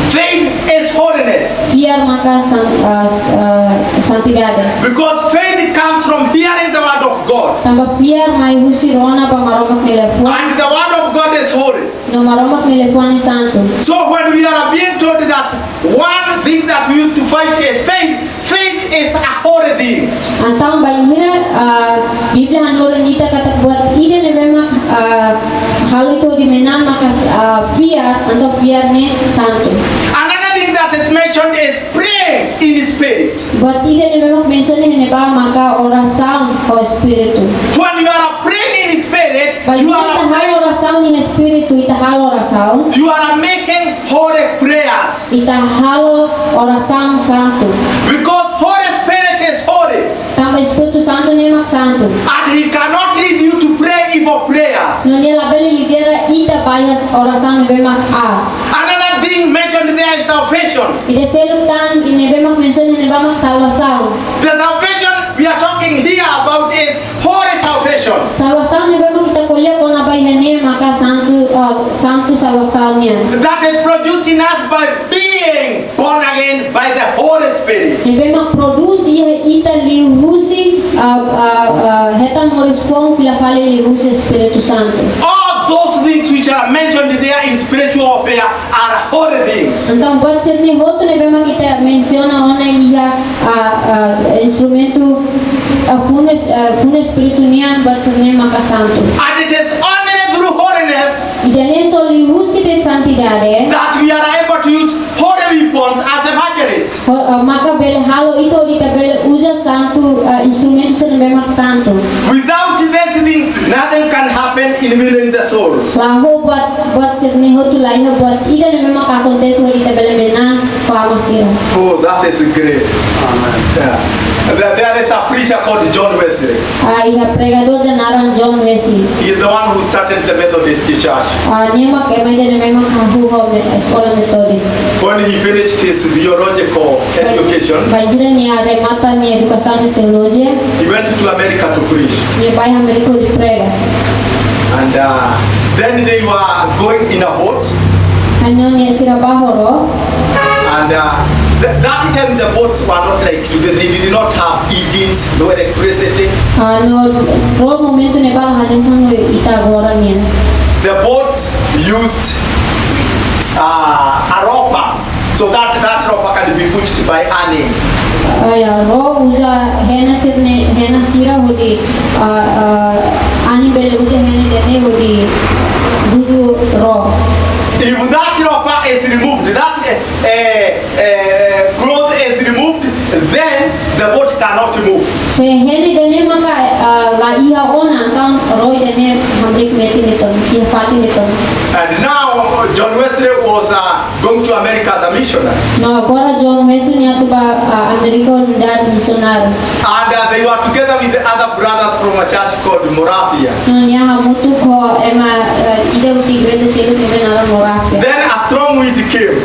Faith is holiness. Fiar maka san-, ah, ah, santidade. Because faith comes from hearing the word of God. Tanba fiar mai husi rona ba Maromak nia liafuan. And the word of God is holy. No Maromak nia liafuan ne'e santu. So when we are being told that one thing that we used to fight is faith, faith is a holy thing. Entaun bainhira, ah, Bíblia hanorin ita katak buat ida ne'ebé mak, ah, halo ita hodi manán maka, ah, fiar, entaun fiar ne'e santu. Another thing that is mentioned is praying in spirit. Buat ida ne'ebé mak mensiona iha ne'ebá maka orasaun ho espíritu. When you are praying in spirit, Bainhira ita halo orasaun iha Espíritu, ita halo orasaun. You are making holy prayers. Ita halo orasaun santu. Because Holy Spirit is holy. Tanba Espíritu Santu ne'e mak santu. And he cannot lead you to pray evil prayers. No nia labele lidera ita ba iha orasaun ne'ebé mak aat. Another thing mentioned there is salvation. Ida seluk tan ne'ebé mak mensiona ne'ebá mak salvasaun. The salvation we are talking here about is holy salvation. Salvasaun ne'ebé mak ita ko'alia kona-ba iha ne'e maka santu, ah, santu salvasaun nian. That is produced in us by being born again by the Holy Spirit. Ne'ebé mak prodús iha ita liuhusi, ah, ah, ah, hetan moris foun fila fali liuhusi Espíritu Santu. All those things which are mentioned there in spiritual warfare are holy things. Entaun, buat sira-ne'e hotu ne'ebé mak ita mensiona ona iha, ah, ah, instrumentu, ah, funu es-, ah, funu Espíritu nian, buat sira-ne'e maka santu. And it is only through holiness Ida-ne'e só liuhusi de'it santidade that we are able to use holy weapons as evangelists. Ho-, ah, maka bele halo ita hodi ita bele uza santu, ah, instrumentu sira ne'ebé mak santu. Without this thing, nothing can happen in winning the souls. La'ós ho buat, buat sira-ne'e hotu laiha buat ida ne'ebé mak akontese hodi ita bele manán klamar sira. Oh, that is great. Amen. Yeah. There, there is a preacher called John Wesley. Ah, iha pregadór ida naran John Wesley. He is the one who started the Methodist Church. Ah, nia mak ema ida ne'ebé mak hahú ho me-, eskola Metodis. When he finished his theological education, Bainhira nia remata nia edukasaun teolojia, he went to America to preach. Nia bá Amérika hodi prega. And, uh, then they were going in a boat. Entaun nia sira bá ho ró. And, uh, th-, that time the boats were not like today. They did not have engines, no electricity. Ah, no ró momentu ne'ebá la hanesan ita agora nian. The boats used, uh, a rope. So that, that rope can be pushed by an animal. Ah, ya, ró uza hena sira-ne'e, hena sira hodi, ah, ah, animal uza hena ida-ne'e hodi dudu ró. If that rope is removed, that, eh, eh, eh, cloth is removed, then the boat cannot move. Se hena ida-ne'e maka, ah, laiha ona, entaun ró ida-ne'e hamriik metin de'it ona, iha fatin de'it ona. And now, uh, John Wesley was, uh, going to America as a missionary. No agora John Wesley nia atu bá, ah, Amérika nu'udar misionáriu. And, uh, they were together with the other brothers from a church called Moravia. No nia hamutuk ho ema, eh, ida husi igreja seluk ne'ebé naran Moravia. Then a strong wind came.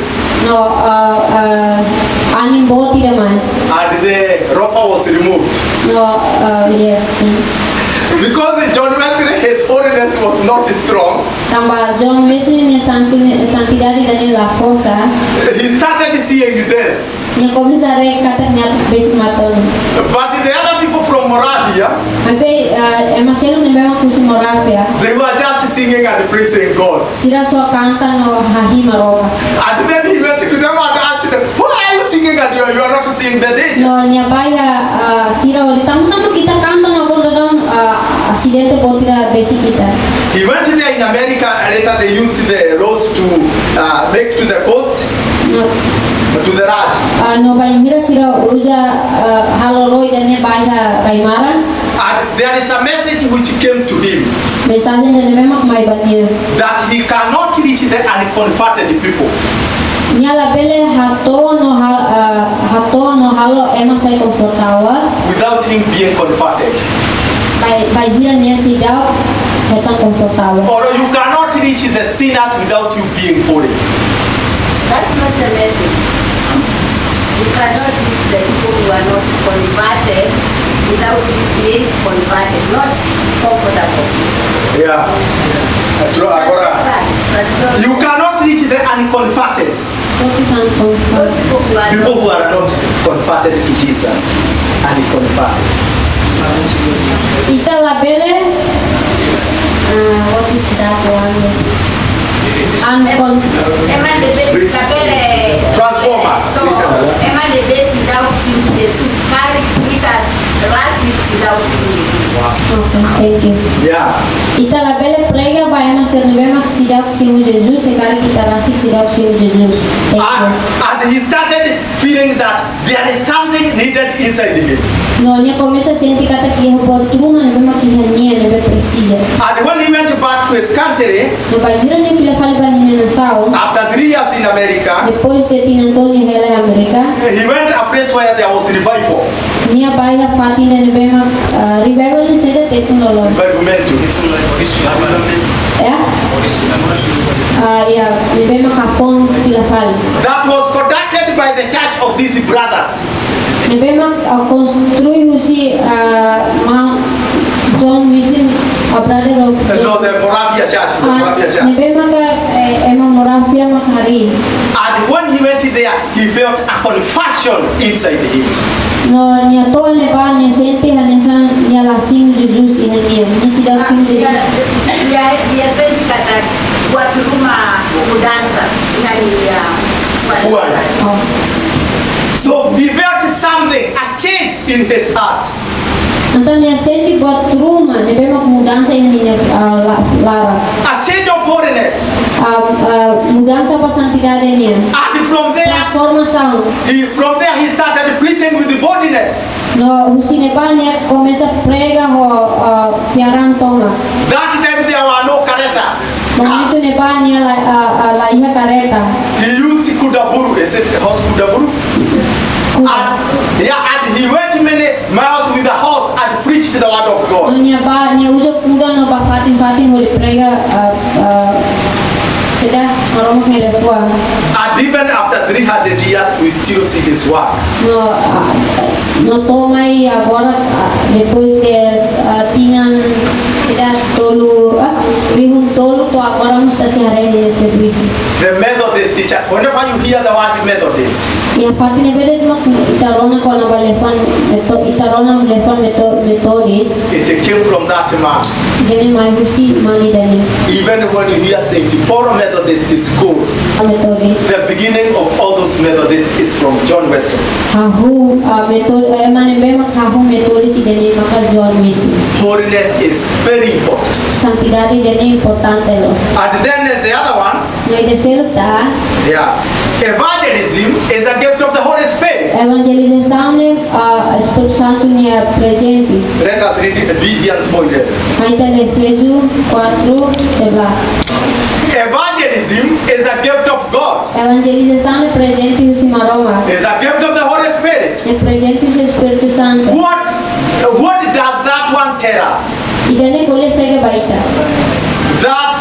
No, ah, ah, angin boot ida mai. And the rope was removed. No, ah, yes. Because John Wesley, his holiness was not strong. Tanba John Wesley nia santu-, santidade ida-ne'e la forsa. He started seeing death. Nia komesa haree katak nia besik mate ona. But the other people from Moravia, Maibé, ah, ema seluk ne'ebé mak husi Moravia, they were just singing and praising God. Sira só kanta no hahi'i Maromak. And then he went to them and asked them, "Why are you singing and you are, you are not seeing the danger?" No nia bá iha, ah, sira hodi, "Tanba sá mak ita kanta no agora daudaun, ah, asidente boot ida besik ita?" He went there in America, and later they used the rose to, uh, make to the coast, No. to the road. Ah, no bainhira sira uza, ah, halo ró ida-ne'e bá iha rai-maran. And there is a message which came to him Mensajen ida-ne'e mak mai ba nia. that he cannot reach the unconverted people Nia labele hato'o no ha-, ah, hato'o no halo ema sai konvertida without him being converted. Bai, bainhira nia seidauk hetan konvertida. Or you cannot reach the sinners without you being holy. That's not the message. You cannot reach the people who are not converted without you being converted, not comfortable. Yeah. True, agora, But, but not you cannot reach the unconverted. Those people who are People who are not converted to Jesus and converted. Ita labele, ah, what is that one? Uncon- Ema ne'ebé labele Transformer. Ema ne'ebé seidauk simu Jesus, karik ita rasik seidauk simu Jesus. Okay, thank you. Yeah. Ita labele prega ba ema sira ne'ebé mak seidauk simu Jesus, se karik ita rasik seidauk simu Jesus. Thank you. And, and he started feeling that there is something needed inside him. No nia komesa sente katak iha buat ruma ne'ebé mak iha nia, ne'ebé Presiza. And when he went back to his country, No bainhira nia fila fali ba nia nasaun, after three years in America, depois de tinan tolu nia hela iha Amérika, he went a place where there was revival. Nia bá iha fatin ida ne'ebé mak, ah, revival ne'e saida, Tetun loloos. Revival mean to. Ya? Ah, ya, ne'ebé mak hafoun fila fali. That was conducted by the church of these brothers. Ne'ebé mak, ah, konstrui husi, ah, Mount John Mission, ah, brother of. Uh, no, the Moravian church, the Ah, Moravian church. Ne'ebé mak, eh, ema Moravian mak harii. And when he went there, he felt a conviction inside him. No nia to'o ne'ebá nia sente hanesan nia la simu Jesus iha nia. Nia seidauk simu Jesus. Nia, nia, nia sente katak buat ruma mudansa iha nia. Fuan. Oh. So he felt something, a change in his heart. Entaun nia sente buat ruma ne'ebé mak mudansa iha nia, ah, la-, laran. A change of holiness. Ah, ah, mudansa ba santidade nian. And from there, Transformasaun. He, from there he started preaching with boldness. No husi ne'ebá nia komesa prega ho, ah, fiar-an tomak. That time there were no kareta. Momentu ne'ebá nia la, ah, ah, la iha kareta. He used kudaburu, is it horse kudaburu? Kuda. And, yeah, and he went many miles with the horse and preached the word of God. No nia bá, nia uza kuda no bá fatin-fatin hodi prega, ah, ah, saida, Maromak nia liafuan. And even after three hundred years, we still see his work. No, ah, no to'o mai agora, ah, depois de, ah, tinan saida, tolu, ah, rihun tolu to'o agora mós ita sei haree nia servisu. The Methodist teacher, whenever you hear the word Methodist, Iha fatin ne'ebé de'it mak ita rona kona-ba liafuan Meto-, ita rona liafuan Meto-, Methodist. It came from that man. Ida-ne'e mai husi mane ida-ne'e. Even when you hear Saint Paul Methodist School, Methodist. The beginning of all those Methodists is from John Wesley. Hahú, ah, Metho-, eh, mane ne'ebé mak hahú Methodist ida-ne'e maka John Wesley. Holiness is very important. Santidade ida-ne'e importante loos. And then the other one, No ida seluk ita. Yeah. Evangelism is a gift of the Holy Spirit. Evanjelizasaun ne'e, ah, Espíritu Santu nia prezente. Let us read it, Ephesians four eleven. Mai ita lee Efésiu quatro sebelas. Evangelism is a gift of God. Evanjelizasaun ne'e prezente husi Maromak. Is a gift of the Holy Spirit. Ne'e prezente husi Espíritu Santu. What, what does that one tell us? Ida-ne'e ko'alia saida ba ita? That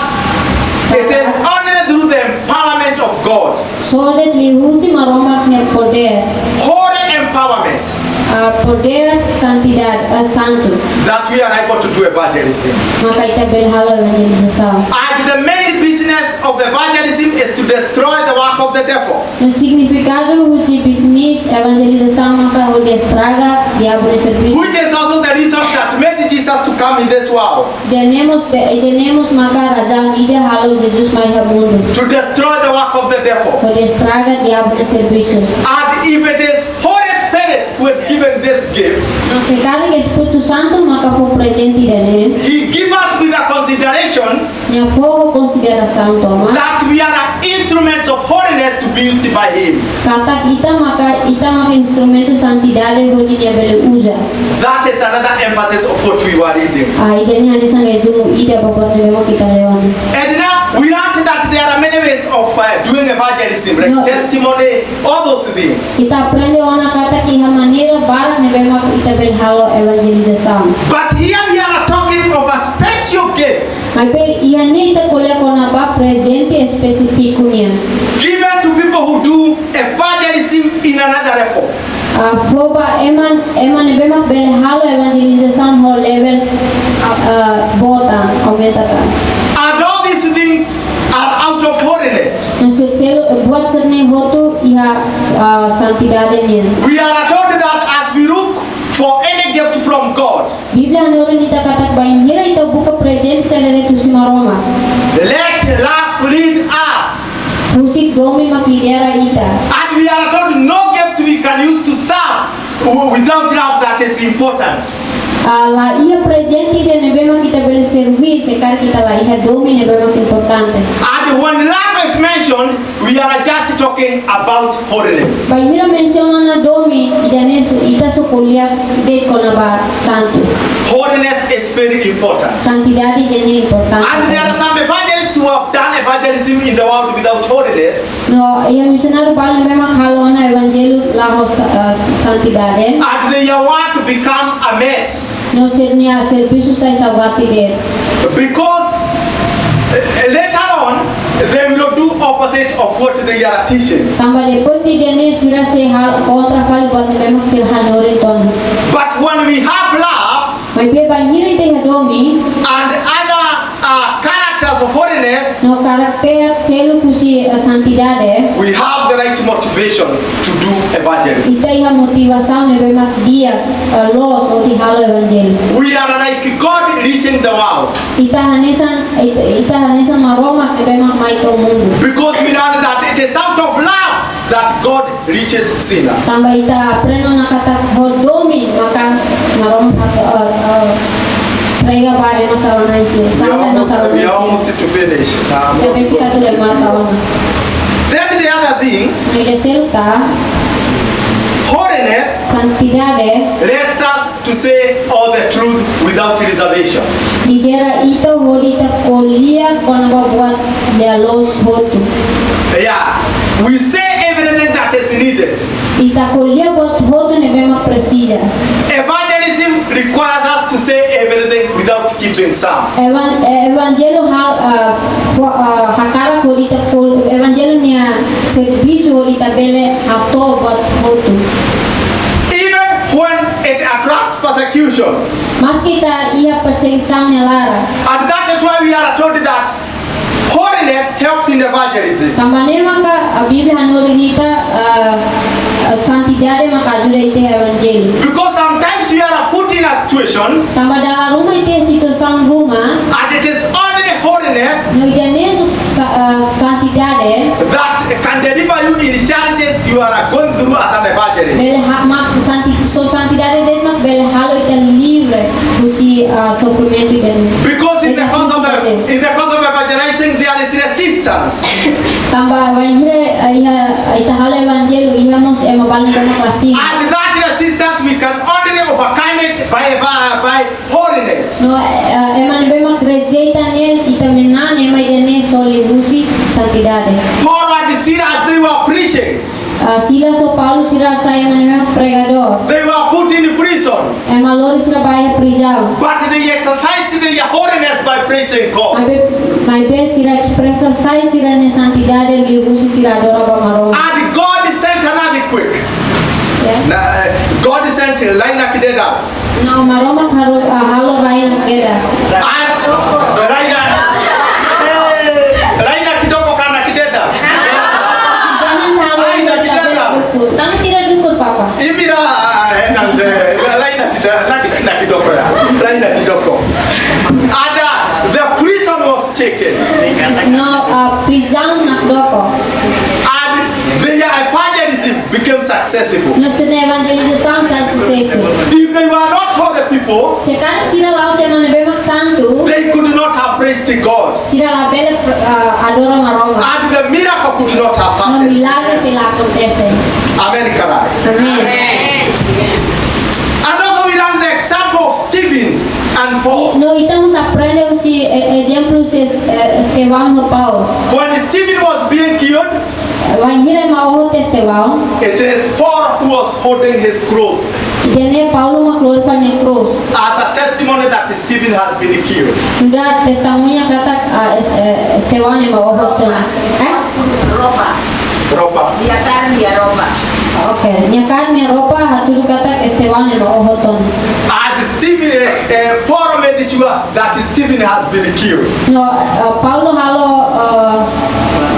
it is only through the empowerment of God. Só de'it liuhusi Maromak nia podér. Holy empowerment. Ah, podér santidade, ah, santu. That we are able to do evangelism. Maka ita bele halo evanjelizasaun. And the main business of evangelism is to destroy the work of the devil. No signifikadu husi bisnis evanjelizasaun maka hodi estraga diabu nia servisu. Which is also the reason that made Jesus to come in this world. Ida-ne'e mós be-, ida-ne'e mós maka razaun ida halo Jesus mai iha mundu. To destroy the work of the devil. Hodi estraga diabu nia servisu. And if it is Holy Spirit who is given this gift, No se karik Espíritu Santu maka fó prezente ida-ne'e. He give us with a consideration Nia fó ho konsiderasaun tomak. That we are instruments of holiness to be used by him. Katak ita maka, ita maka instrumentu santidade hodi nia bele uza. That is another emphasis of what we were reading. Ah, ida-ne'e hanesan rezumu ida ba buat ne'ebé mak ita lee ona. And now we learned that there are many ways of, uh, doing evangelism, like No. testimony, all those things. Ita aprende ona katak iha maneira barak ne'ebé mak ita bele halo evanjelizasaun. But here we are talking of a special gift. Maibé iha ne'e ita ko'alia kona-ba prezente espesífiku nian. Given to people who do evangelism in another level. Ah, fó ba ema, ema ne'ebé mak bele halo evanjelizasaun ho level, ah, boot tan, aumenta tan. And all these things are out of holiness. No selu, buat sira-ne'e hotu iha, ah, santidade nian. We are told that as we look for any gift from God, Bíblia hanorin ita katak bainhira ita buka prezente saida de'it husi Maromak, let love lead us. Husik domin mak lidera ita. And we are told no gift we can use to serve w-, without love that is important. Ah, la iha prezente ida ne'ebé mak ita bele serví se karik ita la iha domin ne'ebé mak importante. And when love Mentioned, we are just talking about holiness. Bainhira mensiona ona domin, ida-ne'e ita só ko'alia de'it kona-ba santu. Holiness is very important. Santidade ida-ne'e importante. And there are some evangelists who have done evangelism in the world without holiness. No, iha misionáriu balu ne'ebé mak halo ona evanjellu la ho sa-, eh, santidade. And they want to become a mess. No, sira-nia servisu sai saugati de'it. Because, eh, later on, they will do opposite of what they are teaching. Tanba depois de ida-ne'e sira sei halo kontra fali buat ne'ebé mak sira hanorin tiha ona. But when we have love, Maibé bainhira ita iha domin, and other, uh, characters of holiness, no karakter seluk husi, eh, santidade, we have the right motivation to do evangelism. Ita iha motivasaun ne'ebé mak di'ak, eh, loos hodi halo evanjellu. We are like God reaching the world. Ita hanesan, ita, ita hanesan Maromak ne'ebé mak mai to'o mundu. Because we learn that it is out of love that God reaches sinners. Tanba ita aprende ona katak ho domin maka Maromak atu, eh, eh, prega ba ema sala-na'in sira, we are salva ema almost, we are sala-na'in sira. Almost to finish. Um, ita besik atu remata ona. Then the other thing, no ida seluk, holiness, santidade, lets us to say all the truth without reservation. Lidera ita hodi ita ko'alia kona-ba buat lia-loos hotu. Yeah, we say everything that is needed. Ita ko'alia buat hotu ne'ebé mak presiza. Evangelism requires us to say everything without keeping some. Evan-, eh, evanjellu ha-, ah, fo-, ah, hakarak hodi ita ko'al-, evanjellu nia servisu hodi ita bele hato'o buat hotu. Even when it attracts persecution. Maski ita iha persegisaun nia laran. And that is why we are told that holiness helps in evangelism. Tanba ne'e maka, ah, Bíblia hanorin ita, ah, ah, santidade maka ajuda ita evanjellu. Because sometimes we are put in a situation, tanba dala ruma ita iha situasaun ruma, and it is only holiness, no ida-ne'e só sa-, ah, santidade, that can deliver you in challenges you are going through as an evangelist. Bele ha-, mak santi-, só santidade de'it mak bele halo ita livre husi, ah, sofrimentu ida-ne'e. Because in the course of, in the course of evangelizing, there is resistance. Tanba bainhira, ah, iha, ita halo evanjellu, iha mós ema balu ne'ebé mak la simu. And that resistance, we can only overcome it by, by, by holiness. No, eh, ema ne'ebé mak rejeita ne'e, ita manán ema ida-ne'e só liuhusi santidade. Paul and Silas, they were preaching. Ah, Silas ho Paulo sira sai ema ne'ebé mak pregadór. They were put in prison. Ema lori sira ba iha prizaun. But they exercised their holiness by praising God. Maibé, maibé sira espresa sai sira-nia santidade liuhusi sira adora ba Maromak. And God sent an earthquake. Yeah. Na, eh, God sent rai nakdedar. No, Maromak halo, ah, halo rai nakdedar. Ah, rai na-, rai nakdoko ka nakdedar? Jangan salah. Rai nakdedar. Tanba sira dukur, Papa. Ibira, ah, eh, nan de, rai nakdedar, nak-, nakdoko ya. Rai nakdoko. Ada, the prison was shaken. No, ah, prizaun nakdoko. And their evangelism became successful. No sira-nia evanjelizasaun sai susesu. If they were not holy people, se karik sira la'ós ema ne'ebé mak santu, they could not have praised God. Sira labele, ah, adora Maromak. And the miracle could not have happened. No milagre sei la akontese. Amen, karai. Amen. And also we learn the example of Stephen and Paul. No, ita mós aprende husi, eh, ezemplu husi Es-, eh, Estevão no Paulo. When Stephen was being killed, bainhira ema oho tiha Estevão, it is Paul who was holding his cross. Ida-ne'e Paulo mak lori fali nia krús. As a testimony that Stephen has been killed. Nu'udar testemuña katak, ah, Es-, eh, Estevão ema oho tiha ona. Eh? Roupa. Roupa. Nia kaer nia roupa. Oke, nia kaer nia roupa, hatudu katak Estevão ema oho tiha ona. And Stephen, eh, eh, Paul made sure that Stephen has been killed. No, eh, Paulo halo, eh,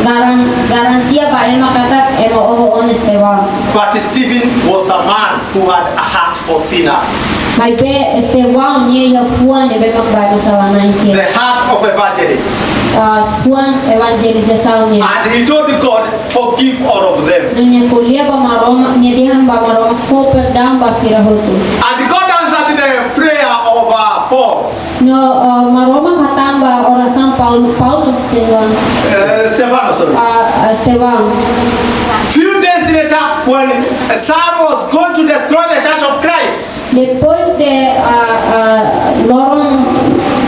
garan-, garantia ba ema katak ema oho ona Estevão. But Stephen was a man who had a heart for sinners. Maibé Estevão nia iha fuan ne'ebé mak ba ema sala-na'in sira. The heart of evangelist. Ah, fuan evanjelizasaun nian. And he told God, "Forgive all of them." No nia ko'alia ba Maromak, nia dehan ba Maromak fó perdaun ba sira hotu. And God answered the prayer of, uh, Paul. No, ah, Maromak hatán ba orasaun Paul-, Paulo Estevão. Eh, Stefano, sorry. Ah, Estevão. Few days later, when Saul was going to destroy the church of Christ, Depois de, ah, ah, loron,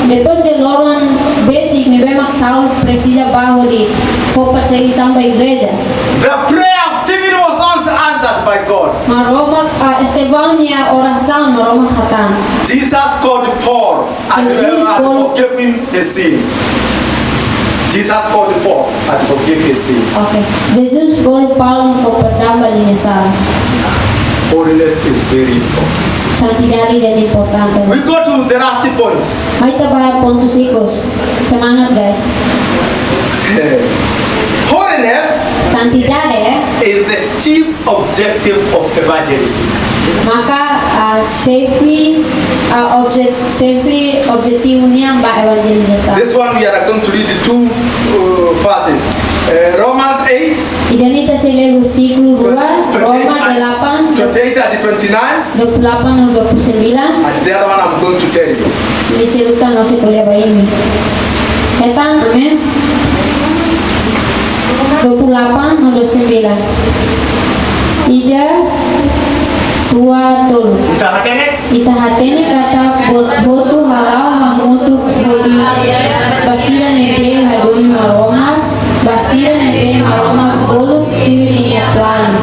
depois de loron besik ne'ebé mak Saul presiza bá hodi fó persegisaun ba igreja, the prayer of Stephen was also answered by God. Maromak, ah, Estevão nia orasaun Maromak hatán. Jesus called Paul and Jesus called, forgave him his sins. Jesus called Paul and forgave his sins. Okay. Jesus bolu Paulo fó perdaun ba nia sala. Holiness is very important. Santidade ida importante. We go to the last point. Mai ita ba pontu ikus. Semangat, guys. Holiness, santidade, is the chief objective of evangelism. Maka, ah, xefe, ah, objet-, xefe objetivu nian ba evanjelizasaun. This one we are going to read two, uh, verses. Uh, Romans eight, ida-ne'e ita sei lee versíkulu dua, twenty-eight, Roma delapan, twenty-eight and twenty-nine. Dua puluh delapan no dua puluh sembilan. And the other one I'm going to tell you. Ida seluk tan ha'u sei ko'alia ba imi. Hetan, amen. Dua puluh delapan no dua puluh sembilan. Ida, dua, tolu. Ita hatene? Ita hatene katak buat hotu hala'o hamutuk hodi ba sira ne'ebé hadomi Maromak, ba sira ne'ebé Maromak bolu tuir nia planu.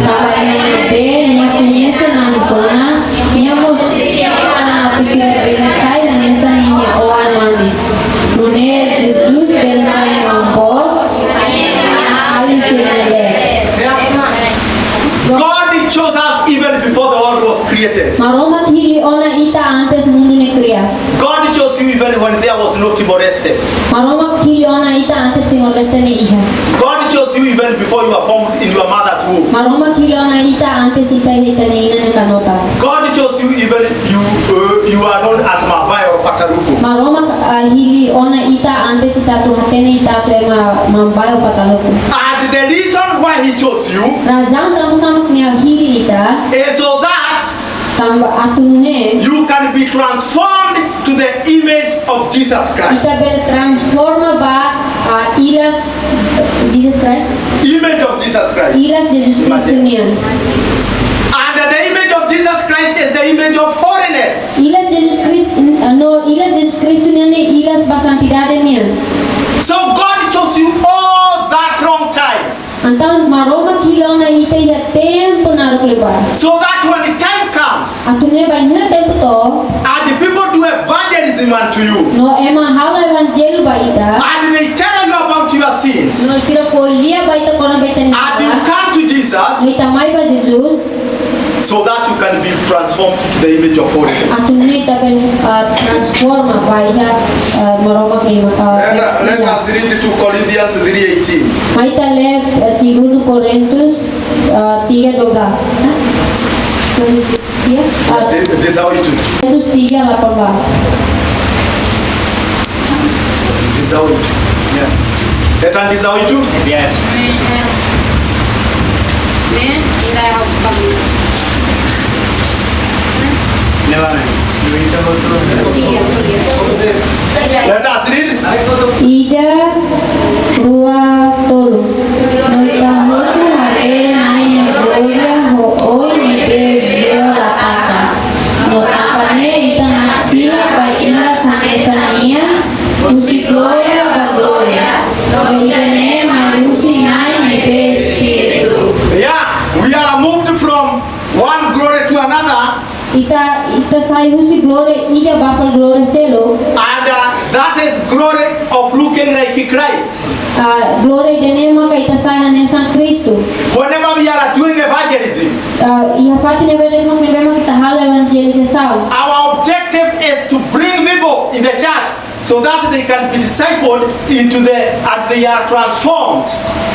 Tanba ema ne'ebé nia koñese nanis ona, nia mós destia ona atu sira bele sai hanesan ninia oan-mane. Nune'e Jesus bele sai maun boot, alin sira-nia leet. God chose us even before the world was created. Maromak hili ona ita antes mundu ne'e kria. God chose you even when there was no Timor-Leste. Maromak hili ona ita antes Timor-Leste ne'e iha. God chose you even before you were formed in your mother's womb. Maromak hili ona ita antes ita iha ita-nia inan nia kanotak. God chose you even you, uh, you are known as Mambai or Fataluku. Maromak, ah, hili ona ita antes ita atu hatene ita atu ema Mambai ou Fataluku. And the reason why he chose you, razaun tanba sá mak nia hili ita, is so that tanba atu nune'e you can be transformed to the image of Jesus Christ. Ita bele transforma ba, ah, ilas Jesus Christ. Image of Jesus Christ. Ilas Jesus Kristu nian. And the image of Jesus Christ is the image of holiness. Ilas Jesus Christ, no, ilas Jesus Kristu nian ne'e ilas ba santidade nian. So God chose you all that long time. Entaun Maromak hili ona ita iha tempu naruk liubá. So that when the time comes, atu nune'e bainhira tempu to'o, and the people do evangelism unto you, no ema halo evanjellu ba ita, and they tell you about your sins, no sira ko'alia ba ita kona-ba ita-nia sala, and you come to Jesus, no ita mai ba Jesus, so that you can be transformed to the image of holiness. Atu nune'e ita bele, ah, transforma ba iha, ah, Maromak nia, ah, let, let us read two Corinthians three eighteen. Mai ita lee, ah, Segundu Korintus, ah, tiga dua belas. Hah? Korintus tiga, ah, di-, dezoito. Korintus tiga delapan belas. Dezoito. Yeah. Hetan dezoito? Yes. Ne'e, ida ya, família. Ne'e, ne'e. Let us read. Ida, rua, tolu. No ita hotu haree Na'i nia glória ho oin ne'ebé bele la taka. No tanba ne'e ita nakfila ba ilas hanesan nia, husi glória ba glória. No ida-ne'e mai husi Na'i ne'ebé Espíritu. Yeah, we are moved from one glory to another. Ita, ita sai husi glória ida ba fali glória seluk. And, uh, that is glory of looking like Christ. Ah, glória ida-ne'e maka ita sai hanesan Kristu. Whenever we are doing evangelism, ah, iha fatin ne'ebé de'it mak ne'ebé mak ita halo evanjelizasaun, our objective is to bring people in the church so that they can be discipled into the, and they are transformed.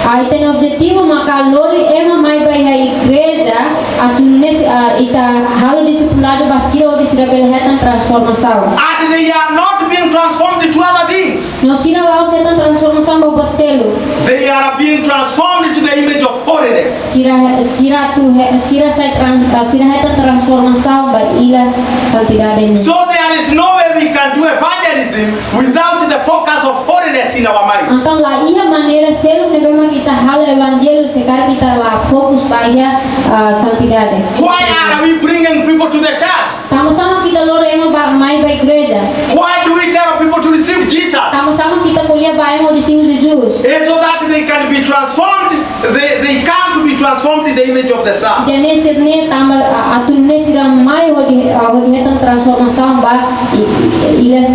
Ah, ita-nia objetivu maka lori ema mai ba iha igreja, atu nune'e, ah, ita halo disipuladu ba sira hodi sira bele hetan transformasaun. And they are not being transformed to other things. No sira la'ós hetan transformasaun ba buat seluk. They are being transformed to the image of holiness. Sira, sira atu he-, sira sai tran-, ah, sira hetan transformasaun ba ilas santidade nian. So there is no way we can do evangelism without the focus of holiness in our mind. Entaun la iha maneira seluk ne'ebé mak ita halo evanjellu se karik ita la fokus ba iha, ah, santidade. Why are we bringing people to the church? Tanba sá mak ita lori ema ba mai ba igreja? Why do we tell people to receive Jesus? Tanba sá mak ita ko'alia ba ema hodi simu Jesus? It's so that they can be transformed, they, they come to be transformed in the image of the Son. Ida-ne'e sira-ne'e tanba, ah, atu nune'e sira mai hodi, ah, hodi hetan transformasaun ba i-, i-, ilas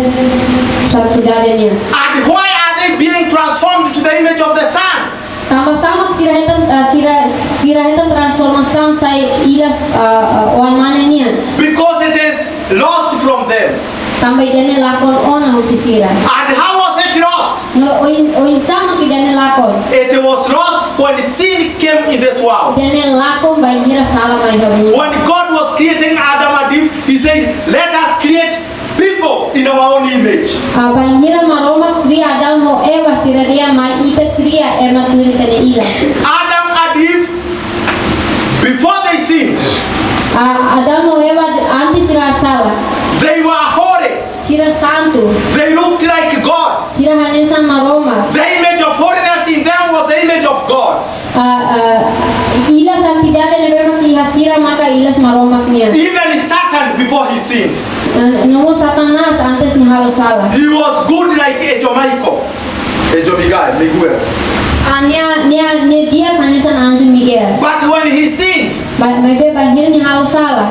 santidade nian. And why are they being transformed to the image of the Son? Tanba sá mak sira hetan, ah, sira, sira hetan transformasaun sai ilas, ah, ah, oan-mane nian? Because it is lost from them. Tanba ida-ne'e lakon ona husi sira. And how was it lost? No oin, oinsá mak ida-ne'e lakon? It was lost when sin came in this world. Ida-ne'e lakon bainhira sala mai iha mundu. When God was creating Adam and Eve, He said, "Let us create people in our own image." Ah, bainhira Maromak kria Adão ho Eva, sira dehan mai ita kria ema tuir ita-nia ilas. Adam and Eve, before they sinned, Ah, Adão ho Eva antes sira sala. They were holy. Sira santu. They looked like God. Sira hanesan Maromak. The image of holiness in them was the image of God. Ah, ah, ilas santidade ne'ebé mak iha sira maka ilas Maromak nian. Even Satan, before he sinned, Ah, no mós Satanás antes nia halo sala. He was good like Angel Michael, Angel Miguel, Miguel. Ah, nia, nia, nia di'ak hanesan anju Miguel. But when he sinned, Ba, maibé bainhira nia halo sala,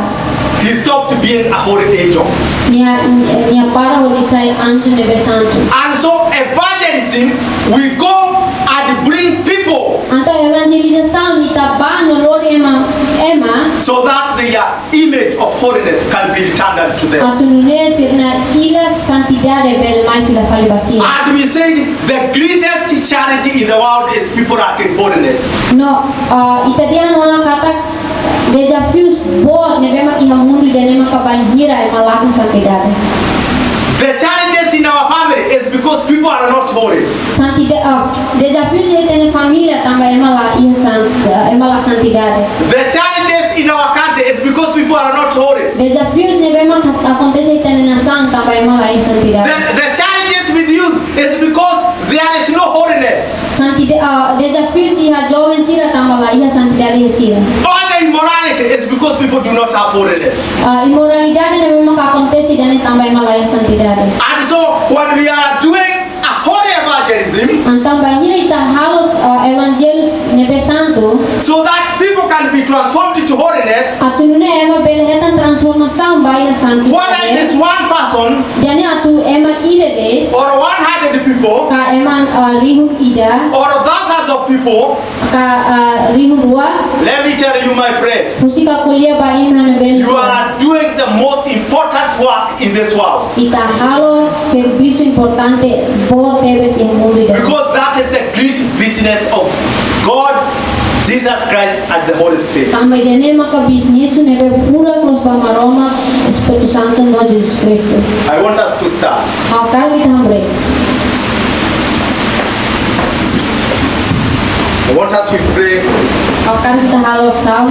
he stopped being a holy angel. nia, nia para hodi sai anju ne'ebé santu. And so evangelism, we go and bring people Entaun evanjelizasaun ita bá no lori ema, ema, so that their image of holiness can be returned unto them. atu nune'e sira-nia ilas santidade bele mai fila fali ba sira. And we said the greatest challenge in the world is people lacking holiness. No, ah, ita dehan ona katak dezafius boot ne'ebé mak iha mundu ida-ne'e maka bainhira ema lakon santidade. The challenges in our family is because people are not holy. Santida-, ah, dezafius iha ita-nia família tanba ema la iha san-, ah, ema la santidade. The challenges in our country is because people are not holy. Dezafius ne'ebé mak akontese iha ita-nia nasaun tanba ema la iha santidade. The, the challenges with youth is because there is no holiness. Santida-, ah, dezafius iha joven sira tanba la iha santidade iha sira. All the immorality is because people do not have holiness. Ah, imoralidade ne'ebé mak akontese ida-ne'e tanba ema la iha santidade. And so when we are doing a holy evangelism, Entaun bainhira ita halo, ah, evanjellu ne'ebé santu, so that people can be transformed to holiness, atu nune'e ema bele hetan transformasaun ba iha santidade. Whether it is one person Ida-ne'e atu ema ida de'it, or one hundred people ka ema, ah, rihun ida, or thousands of people, ka, ah, rihun rua, let me tell you, my friend, husik ha'u ko'alia ba imi ha'u-nia belun. You are doing the most important work in this world. Ita halo servisu importante boot tebes iha mundu ida. Because that is the great business of God, Jesus Christ, and the Holy Spirit. Tanba ida-ne'e maka bisnis ne'ebé furak loos ba Maromak, Espíritu Santu no Jesus Kristu. I want us to start. Ha'u hakarak ita hamriik. I want us to pray. Ha'u hakarak ita halo orasaun.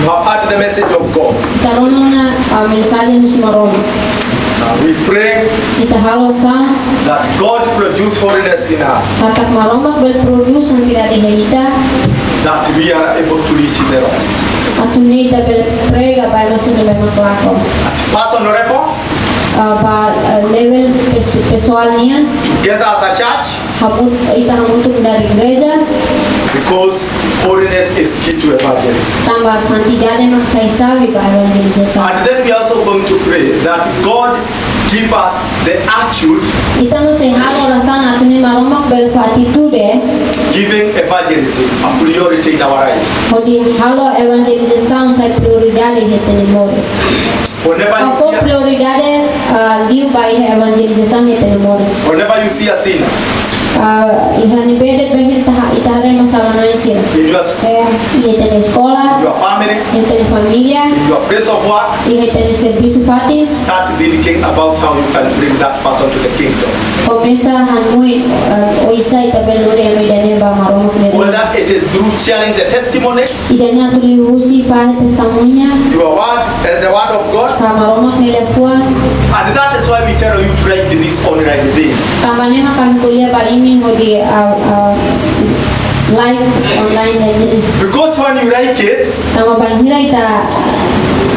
You have heard the message of God. Ita rona ona, ah, mensajen husi Maromak. Uh, we pray Ita halo orasaun. That God produce holiness in us. Katak Maromak bele produs santidade iha ita. That we are able to reach the lost. Atu nune'e ita bele prega ba ema sira ne'ebé mak lakon. At personal level, Ah, ba, ah, level pesu-, pesoál nian. Together as a church, Hamut-, ita hamutuk nu'udar igreja. Because holiness is key to evangelism. Tanba santidade mak sai xave ba evanjelizasaun. And then we are also going to pray that God give us the attitude, Ita mós sei halo orasaun atu nune'e Maromak bele fó atitude, giving evangelism a priority in our lives. Hodi halo evanjelizasaun sai prioridade iha ita-nia moris. Whenever you Fó see, prioridade, ah, liu ba iha evanjelizasaun iha ita-nia moris. Whenever you see a sinner, Ah, iha ne'ebé de'it bainhira ita ha-, ita haree ema sala-na'in sira. In your school, Iha ita-nia eskola, in your family, iha ita-nia família, in your place of work, iha ita-nia servisu fatin, start thinking about how you can bring that person to the kingdom. Komesa hanoin, ah, oinsá ita bele lori ema ida-ne'e ba Maromak nia reinu. Whether it is through sharing the testimony, Ida-ne'e atu liuhusi fahe testemuña, your word, and the word of God. Ka Maromak nia liafuan. And that is why we tell you to write this online thing. Tanba ne'e mak ami ko'alia ba imi hodi, ah, ah, like online ne'e. Because when you like it, Tanba bainhira ita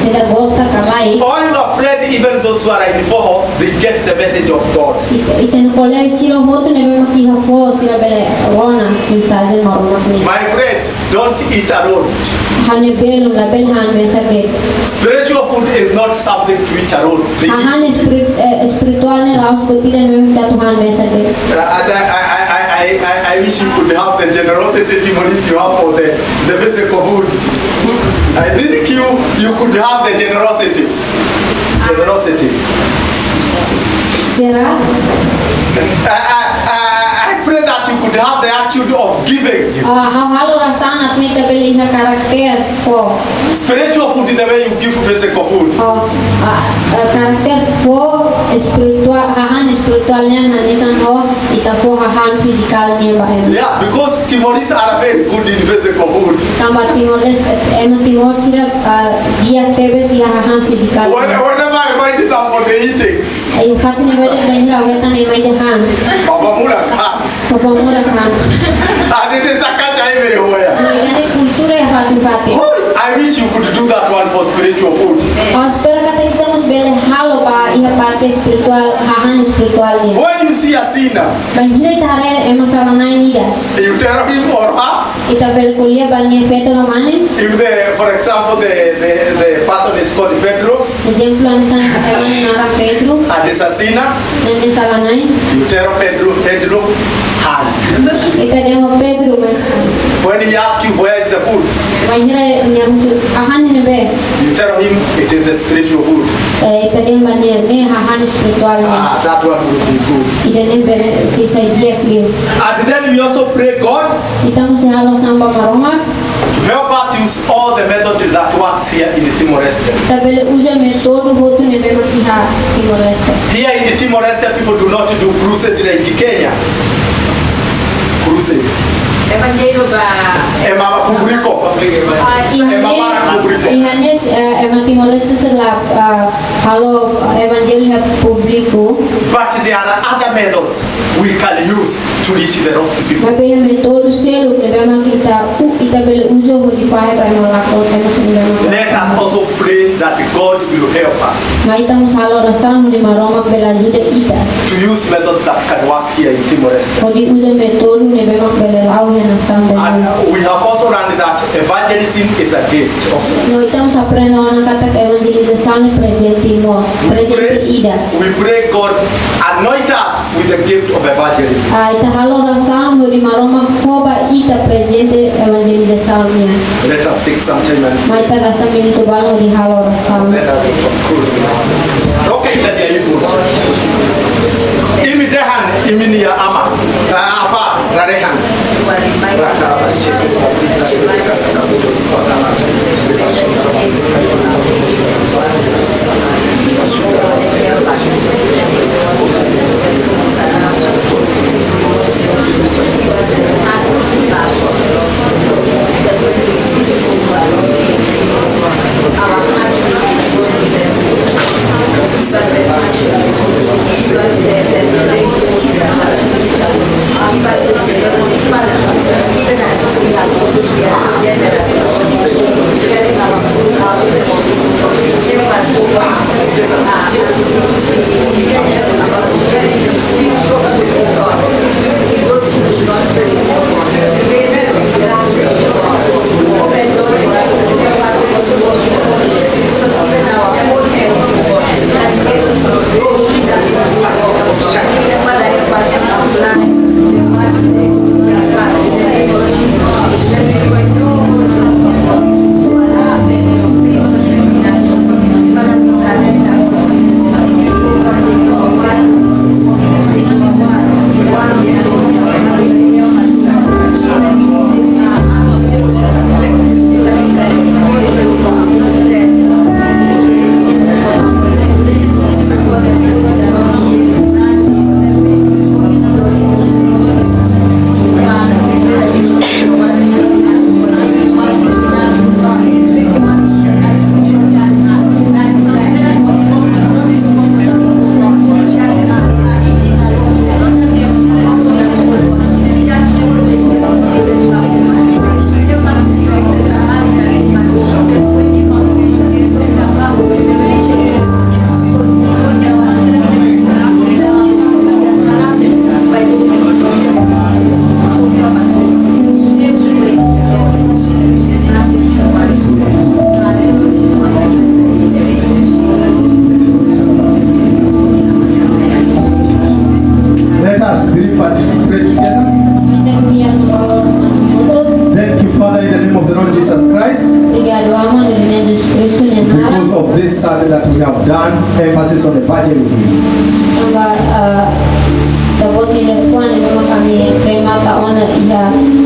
seidauk gosta ka like, all your friend, even those who are in foho, they get the message of God. Ita, ita-nia kolega sira hotu ne'ebé mak iha foho sira bele rona mensajen Maromak nian. My friends, don't eat alone. Ha'u-nia belun, labele han mesak de'it. Spiritual food is not something to eat alone. Hahán espiri-, eh, espirituál ne'e la'ós buat ida ne'ebé mak atu han mesak de'it. Uh, and I, I, I, I, I, I wish you could have the generosity, Timoris, you have for the, the physical food. I think you, you could have the generosity. Generosity. Será? I, I, I, I pray that you could have the attitude of giving. Ah, ha'u halo orasaun atu nune'e ita bele iha karakter fó. Spiritual food is the way you give physical food. Oh, ah, ah, karakter fó espirituál, hahán espirituál nian hanesan ho ita fó hahán fizikál nian ba ema. Yeah, because Timoris are very good in physical food. Tanba Timor-Leste, ema Timor sira, ah, di'ak tebes iha hahán fizikál. When-, whenever I find somebody eating, ai, fatin ne'ebé de'it bainhira ha'u hetan ema ida han. Papa mura ka? Papa mura han. Ade te saka jai mere hoya. No, ida-ne'e kultura iha fatin-fatin. Hoi, I wish you could do that one for spiritual food. Ha'u espera katak ita mós bele halo ba iha parte espirituál, hahán espirituál nian. When you see a sinner, bainhira ita haree ema sala-na'in ida, you tell him or her, ita bele ko'alia ba nia feto ka mane. If the, for example, the, the, the person is called Pedro, ezemplu, hanesan ema nia naran Pedro, and is a sinner, ne'e sala-na'in, you tell Pedro, Pedro, han. Ita dehan ba Pedro, mai han. When he asks you, "Where is the food?" Bainhira nia husu, hahán ne'ebé? You tell him, "It is the spiritual food." Eh, ita dehan ba nia, ne'e hahán espirituál nian. Ah, that one would be good. Ida-ne'e bele sei sai di'ak liu. And then we also pray God, ita mós halo orasaun ba Maromak, to help us use all the method that works here in Timor-Leste. Ita bele uza métodu hotu ne'ebé mak iha Timor-Leste. Here in Timor-Leste, people do not do crusade like Kenya. Crusade. Evanjellu ba, ema ba públiku. Ah, iha ne'e, ema ba públiku. Iha ne'e, eh, ema Timor-Leste sira la, ah, halo evanjellu iha públiku. But there are other methods we can use to reach the lost people. Maibé iha métodu seluk ne'ebé mak ita u-, ita bele uza hodi fahe ba ema lakon, ema sira ne'ebé mak. Let us also pray that God will help us. Mai ita mós halo orasaun hodi Maromak bele ajuda ita. To use methods that can work here in Timor-Leste. Hodi uza métodu ne'ebé mak bele la'o iha nasaun bele. And, uh, we have also learned that evangelism is a gift also. No ita mós aprende ona katak evanjelizasaun ne'e prezente mós, we pray, prezente ida. We pray God anoint us with the gift of evangelism. Ah, ita halo orasaun hodi Maromak fó ba ita prezente evanjelizasaun nian. Let us take some time and mai ita gasta minutu balu hodi halo orasaun. Let us conclude. Okay, that is good. Imi dehan, imi-nia aman. Ah, apá, la dehan. That we have done emphasis on evangelism. Tanba, ah, Ita-Boot nia liafuan ne'e mak ami remata ona iha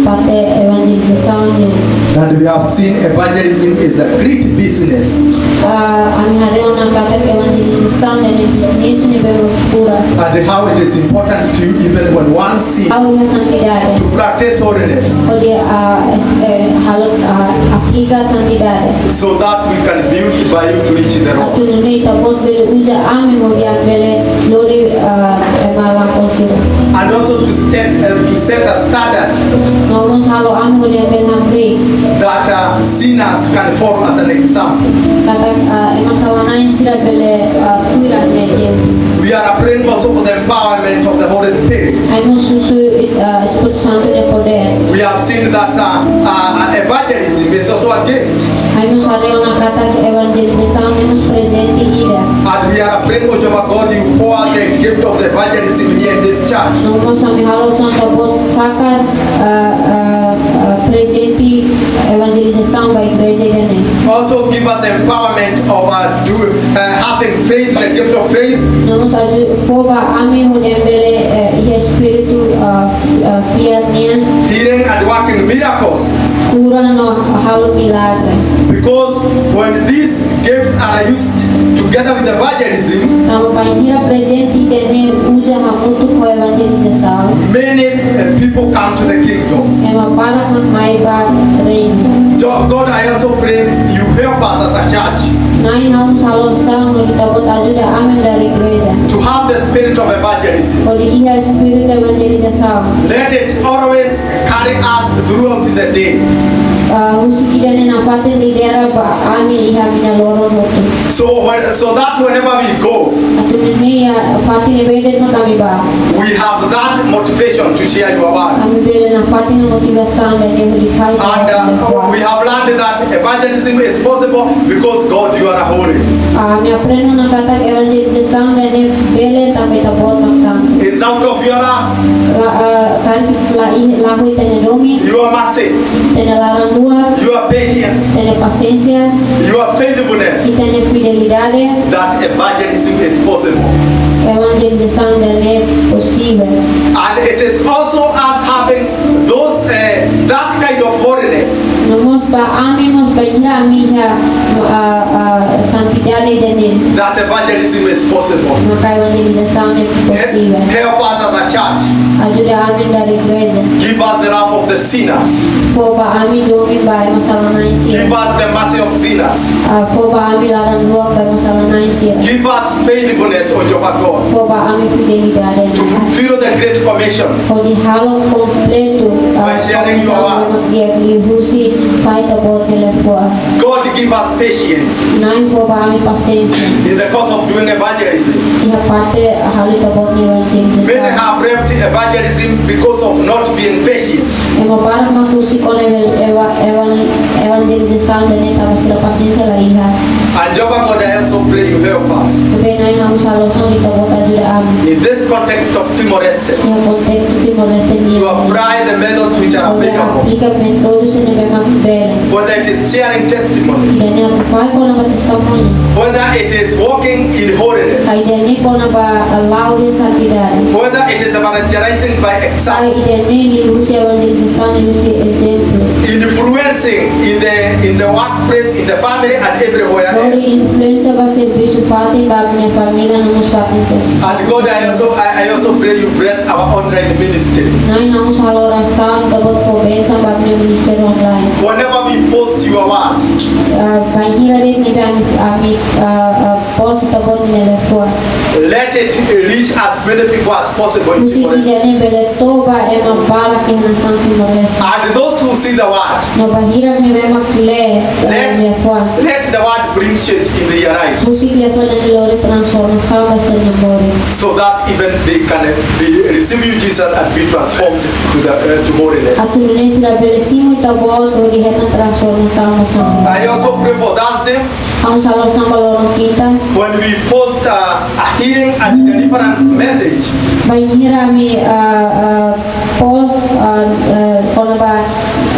parte evanjelizasaun nian. That we have seen evangelism is a great business. Ah, ami haree ona katak evanjelizasaun ne'e bisnis ne'ebé mak furak. And how it is important to you even when one sin Ha'u iha santidade. To practice holiness. Hodi, ah, eh, eh, halo, ah, aplika santidade. So that we can be used by you to reach the lost. Atu nune'e Ita-Boot bele uza ami hodi ami bele lori, ah, ema lakon sira. And also to set, uh, to set a standard. No mós halo ami hodi ami bele hamriik. That, uh, sinners can follow as an example. Katak, ah, ema sala-na'in sira bele, ah, tuir ami-nia ezemplu. We are praying also for the empowerment of the Holy Spirit. Ami mós husu, ah, Espíritu Santu nia podér. We have seen that, uh, uh, evangelism is also a gift. Ami mós haree ona katak evanjelizasaun ne'e mós prezente ida. And we are praying, O Jehovah God, you pour the gift of the evangelism here in this church. No mós ami halo orasaun Ita-Boot fakar, ah, ah, ah, prezente evanjelizasaun ba igreja ida-ne'e. Also give us the empowerment of, uh, do, uh, having faith, the gift of faith. No mós aju fó ba ami hodi ami bele, eh, iha espíritu, ah, f-, ah, fiar nian. Healing and working miracles. Kura no halo milagre. Because when these gifts are used together with evangelism, Tanba bainhira prezente ida-ne'e uza hamutuk ho evanjelizasaun, many, uh, people come to the kingdom. Ema barak mak mai ba reinu. Jo-, God, I also pray you help us as a church Na'i, ha'u mós halo orasaun hodi Ita-Boot ajuda ami nu'udar igreja. To have the spirit of evangelism. Hodi iha espíritu evanjelizasaun. Let it always carry us throughout the day. Ah, husik ida-ne'e nafatin lidera ba ami iha ami-nia loron hotu. So when, so that whenever we go, Atu nune'e iha fatin ne'ebé de'it mak ami bá, we have that motivation to share your word. Ami bele nafatin motivasaun ida-ne'e hodi fahe. And, uh, we have learned that evangelism is possible because, God, you are holy. Ah, ami aprende ona katak evanjelizasaun ida-ne'e bele tanba Ita-Boot mak santu. It's out of your love. La, ah, kan la i-, la'ós Ita-nia domin. Your mercy. Ita-nia laran-luak. Your patience. Ita-nia pasiénsia. Your faithfulness. Ita-nia fidelidade. That evangelism is possible. Evanjelizasaun ida-ne'e posivel. And it is also us having those, uh, that kind of holiness. No mós ba ami mós bainhira ami iha, ah, ah, santidade ida-ne'e. That evangelism is possible. Maka evanjelizasaun ne'e posivel. Help us as a church. Ajuda ami nu'udar igreja. Give us the love of the sinners. Fó ba ami domin ba ema sala-na'in sira. Give us the mercy of sinners. Ah, fó ba ami laran-luak ba ema sala-na'in sira. Give us faithfulness, O Jehovah God. Fó ba ami fidelidade. To fulfill the Great Commission. Hodi halo kompletu, ah, By sharing your word. Komisaun mak di'ak liuhusi fahe Ita-Boot nia liafuan. God, give us patience. Na'i, fó ba ami pasiénsia. In the course of doing evangelism. Iha parte halo Ita-Boot nia evanjelizasaun. Many have left evangelism because of not being patient. Ema barak mak husik ona evan-, evan-, evanjelizasaun ida-ne'e tanba sira pasiénsia la iha. And Jehovah God, I also pray you help us. Maibé Na'i, ha'u mós halo orasaun hodi Ita-Boot ajuda ami. In this context of Timor-Leste, Iha kontestu Timor-Leste nian. To apply the methods which are available. Hodi aplika métodu sira ne'ebé mak bele. Whether it is sharing testimony. Ida-ne'e atu fahe kona-ba testemuñu. Whether it is walking in holiness. Ka ida-ne'e kona-ba la'o iha santidade. Whether it is evangelizing by example. Ka ida-ne'e liuhusi evanjelizasaun liuhusi ezemplu. Influencing in the, in the workplace, in the family, and everywhere. Hodi influénsia ba servisu fatin, ba ami-nia família, no mós fatin servisu. And God, I also, I, I also pray you bless our online ministry. Na'i, ha'u mós halo orasaun Ita-Boot fó bensaun ba ami-nia ministériu online. Whenever we post your word, Ah, bainhira de'it ne'ebé ami, ami, ah, ah, post Ita-Boot nia liafuan. Let it reach as many people as possible in Timor-Leste. Husik ida-ne'e bele to'o ba ema barak iha nasaun Timor-Leste. And those who see the word, No bainhira ne'ebé mak lee, eh, Let, liafuan. Let the word bring change in their lives. Husik liafuan ne'e lori transformasaun ba sira-nia moris. So that even they can be, receive you, Jesus, and be transformed to the, uh, to holiness. Atu nune'e sira bele simu Ita-Boot hodi hetan transformasaun ba sira. I also pray for Thursday. Ha'u mós halo orasaun ba loron Kinta. When we post, uh, a healing and deliverance message, Bainhira ami, ah, ah, post, ah, ah, kona-ba,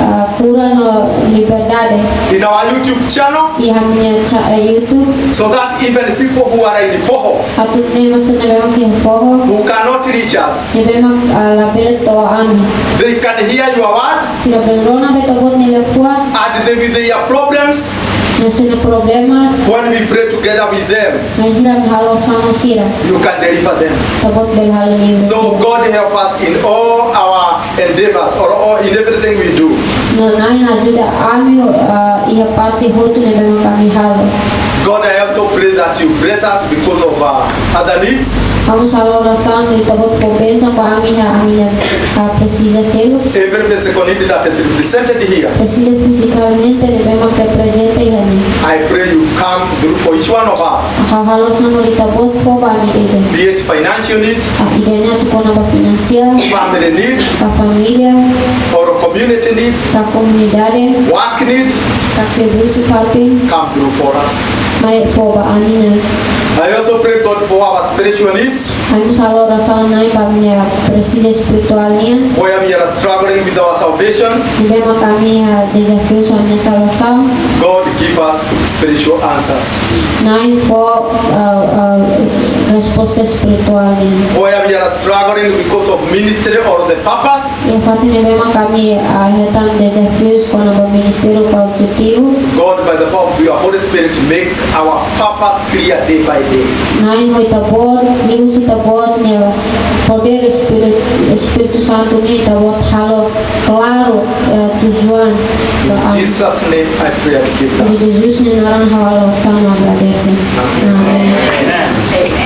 ah, Pura no liberdade. In our YouTube channel, Iha ami-nia cha-, eh, YouTube. So that even people who are in Foho, Atu nune'e mós sira ne'ebé mak iha Foho. Who cannot reach us, Ne'ebé mak, ah, labele to'o ami. They can hear your word. Sira bele rona ba Ita-Boot nia liafuan. And they with their problems. No sira-nia problemas. When we pray together with them, Bainhira ami halo orasaun ho sira. You can deliver them. Ita-Boot bele halo liu. So God help us in all our endeavors or all, in everything we do. No Na'i ajuda ami, ah, iha parte hotu ne'ebé mak ami halo. God, I also pray that you bless us because of, uh, other needs. Ami halo orasaun Ita-Boot fó bensaun ba ami iha ami-nia, ah, presiza seluk. Every physical need that is represented here, Presiza fizikalmente ne'ebé mak reprezenta iha ne'e. I pray you come through for each one of us. Ha'u halo orasaun Ita-Boot fó ba ami ida-idak. Be it financial need, Ah, ida-ne'e atu kona-ba finansiál, family need, ka família, or community need, ka komunidade, work need, ka servisu fatin, come through for us. Mai fó ba ami, Na'i. I also pray, God, for our spiritual needs. Ami halo orasaun, Na'i, ba ami-nia presiza espirituál nian. Where we are struggling with our salvation, Ne'ebé mak ami iha dezafiu ho ami-nia salvasaun. God, give us spiritual answers. Na'i fó, ah, ah, resposta espirituál nian. Where we are struggling because of ministry or the purpose, Iha fatin ne'ebé mak ami, ah, hetan dezafiu kona-ba ministériu ka objetivu. God, by the power of your Holy Spirit, make our purpose clear day by day. Na'i, ho Ita-Boot, liuhusi Ita-Boot nia podér Espíritu, Espíritu Santu nian, Ita-Boot halo klaru, eh, tujuan. In Jesus' name I pray and give thanks. Iha Jesus nia naran ha'u halo orasaun no agradese. Amen. Amen.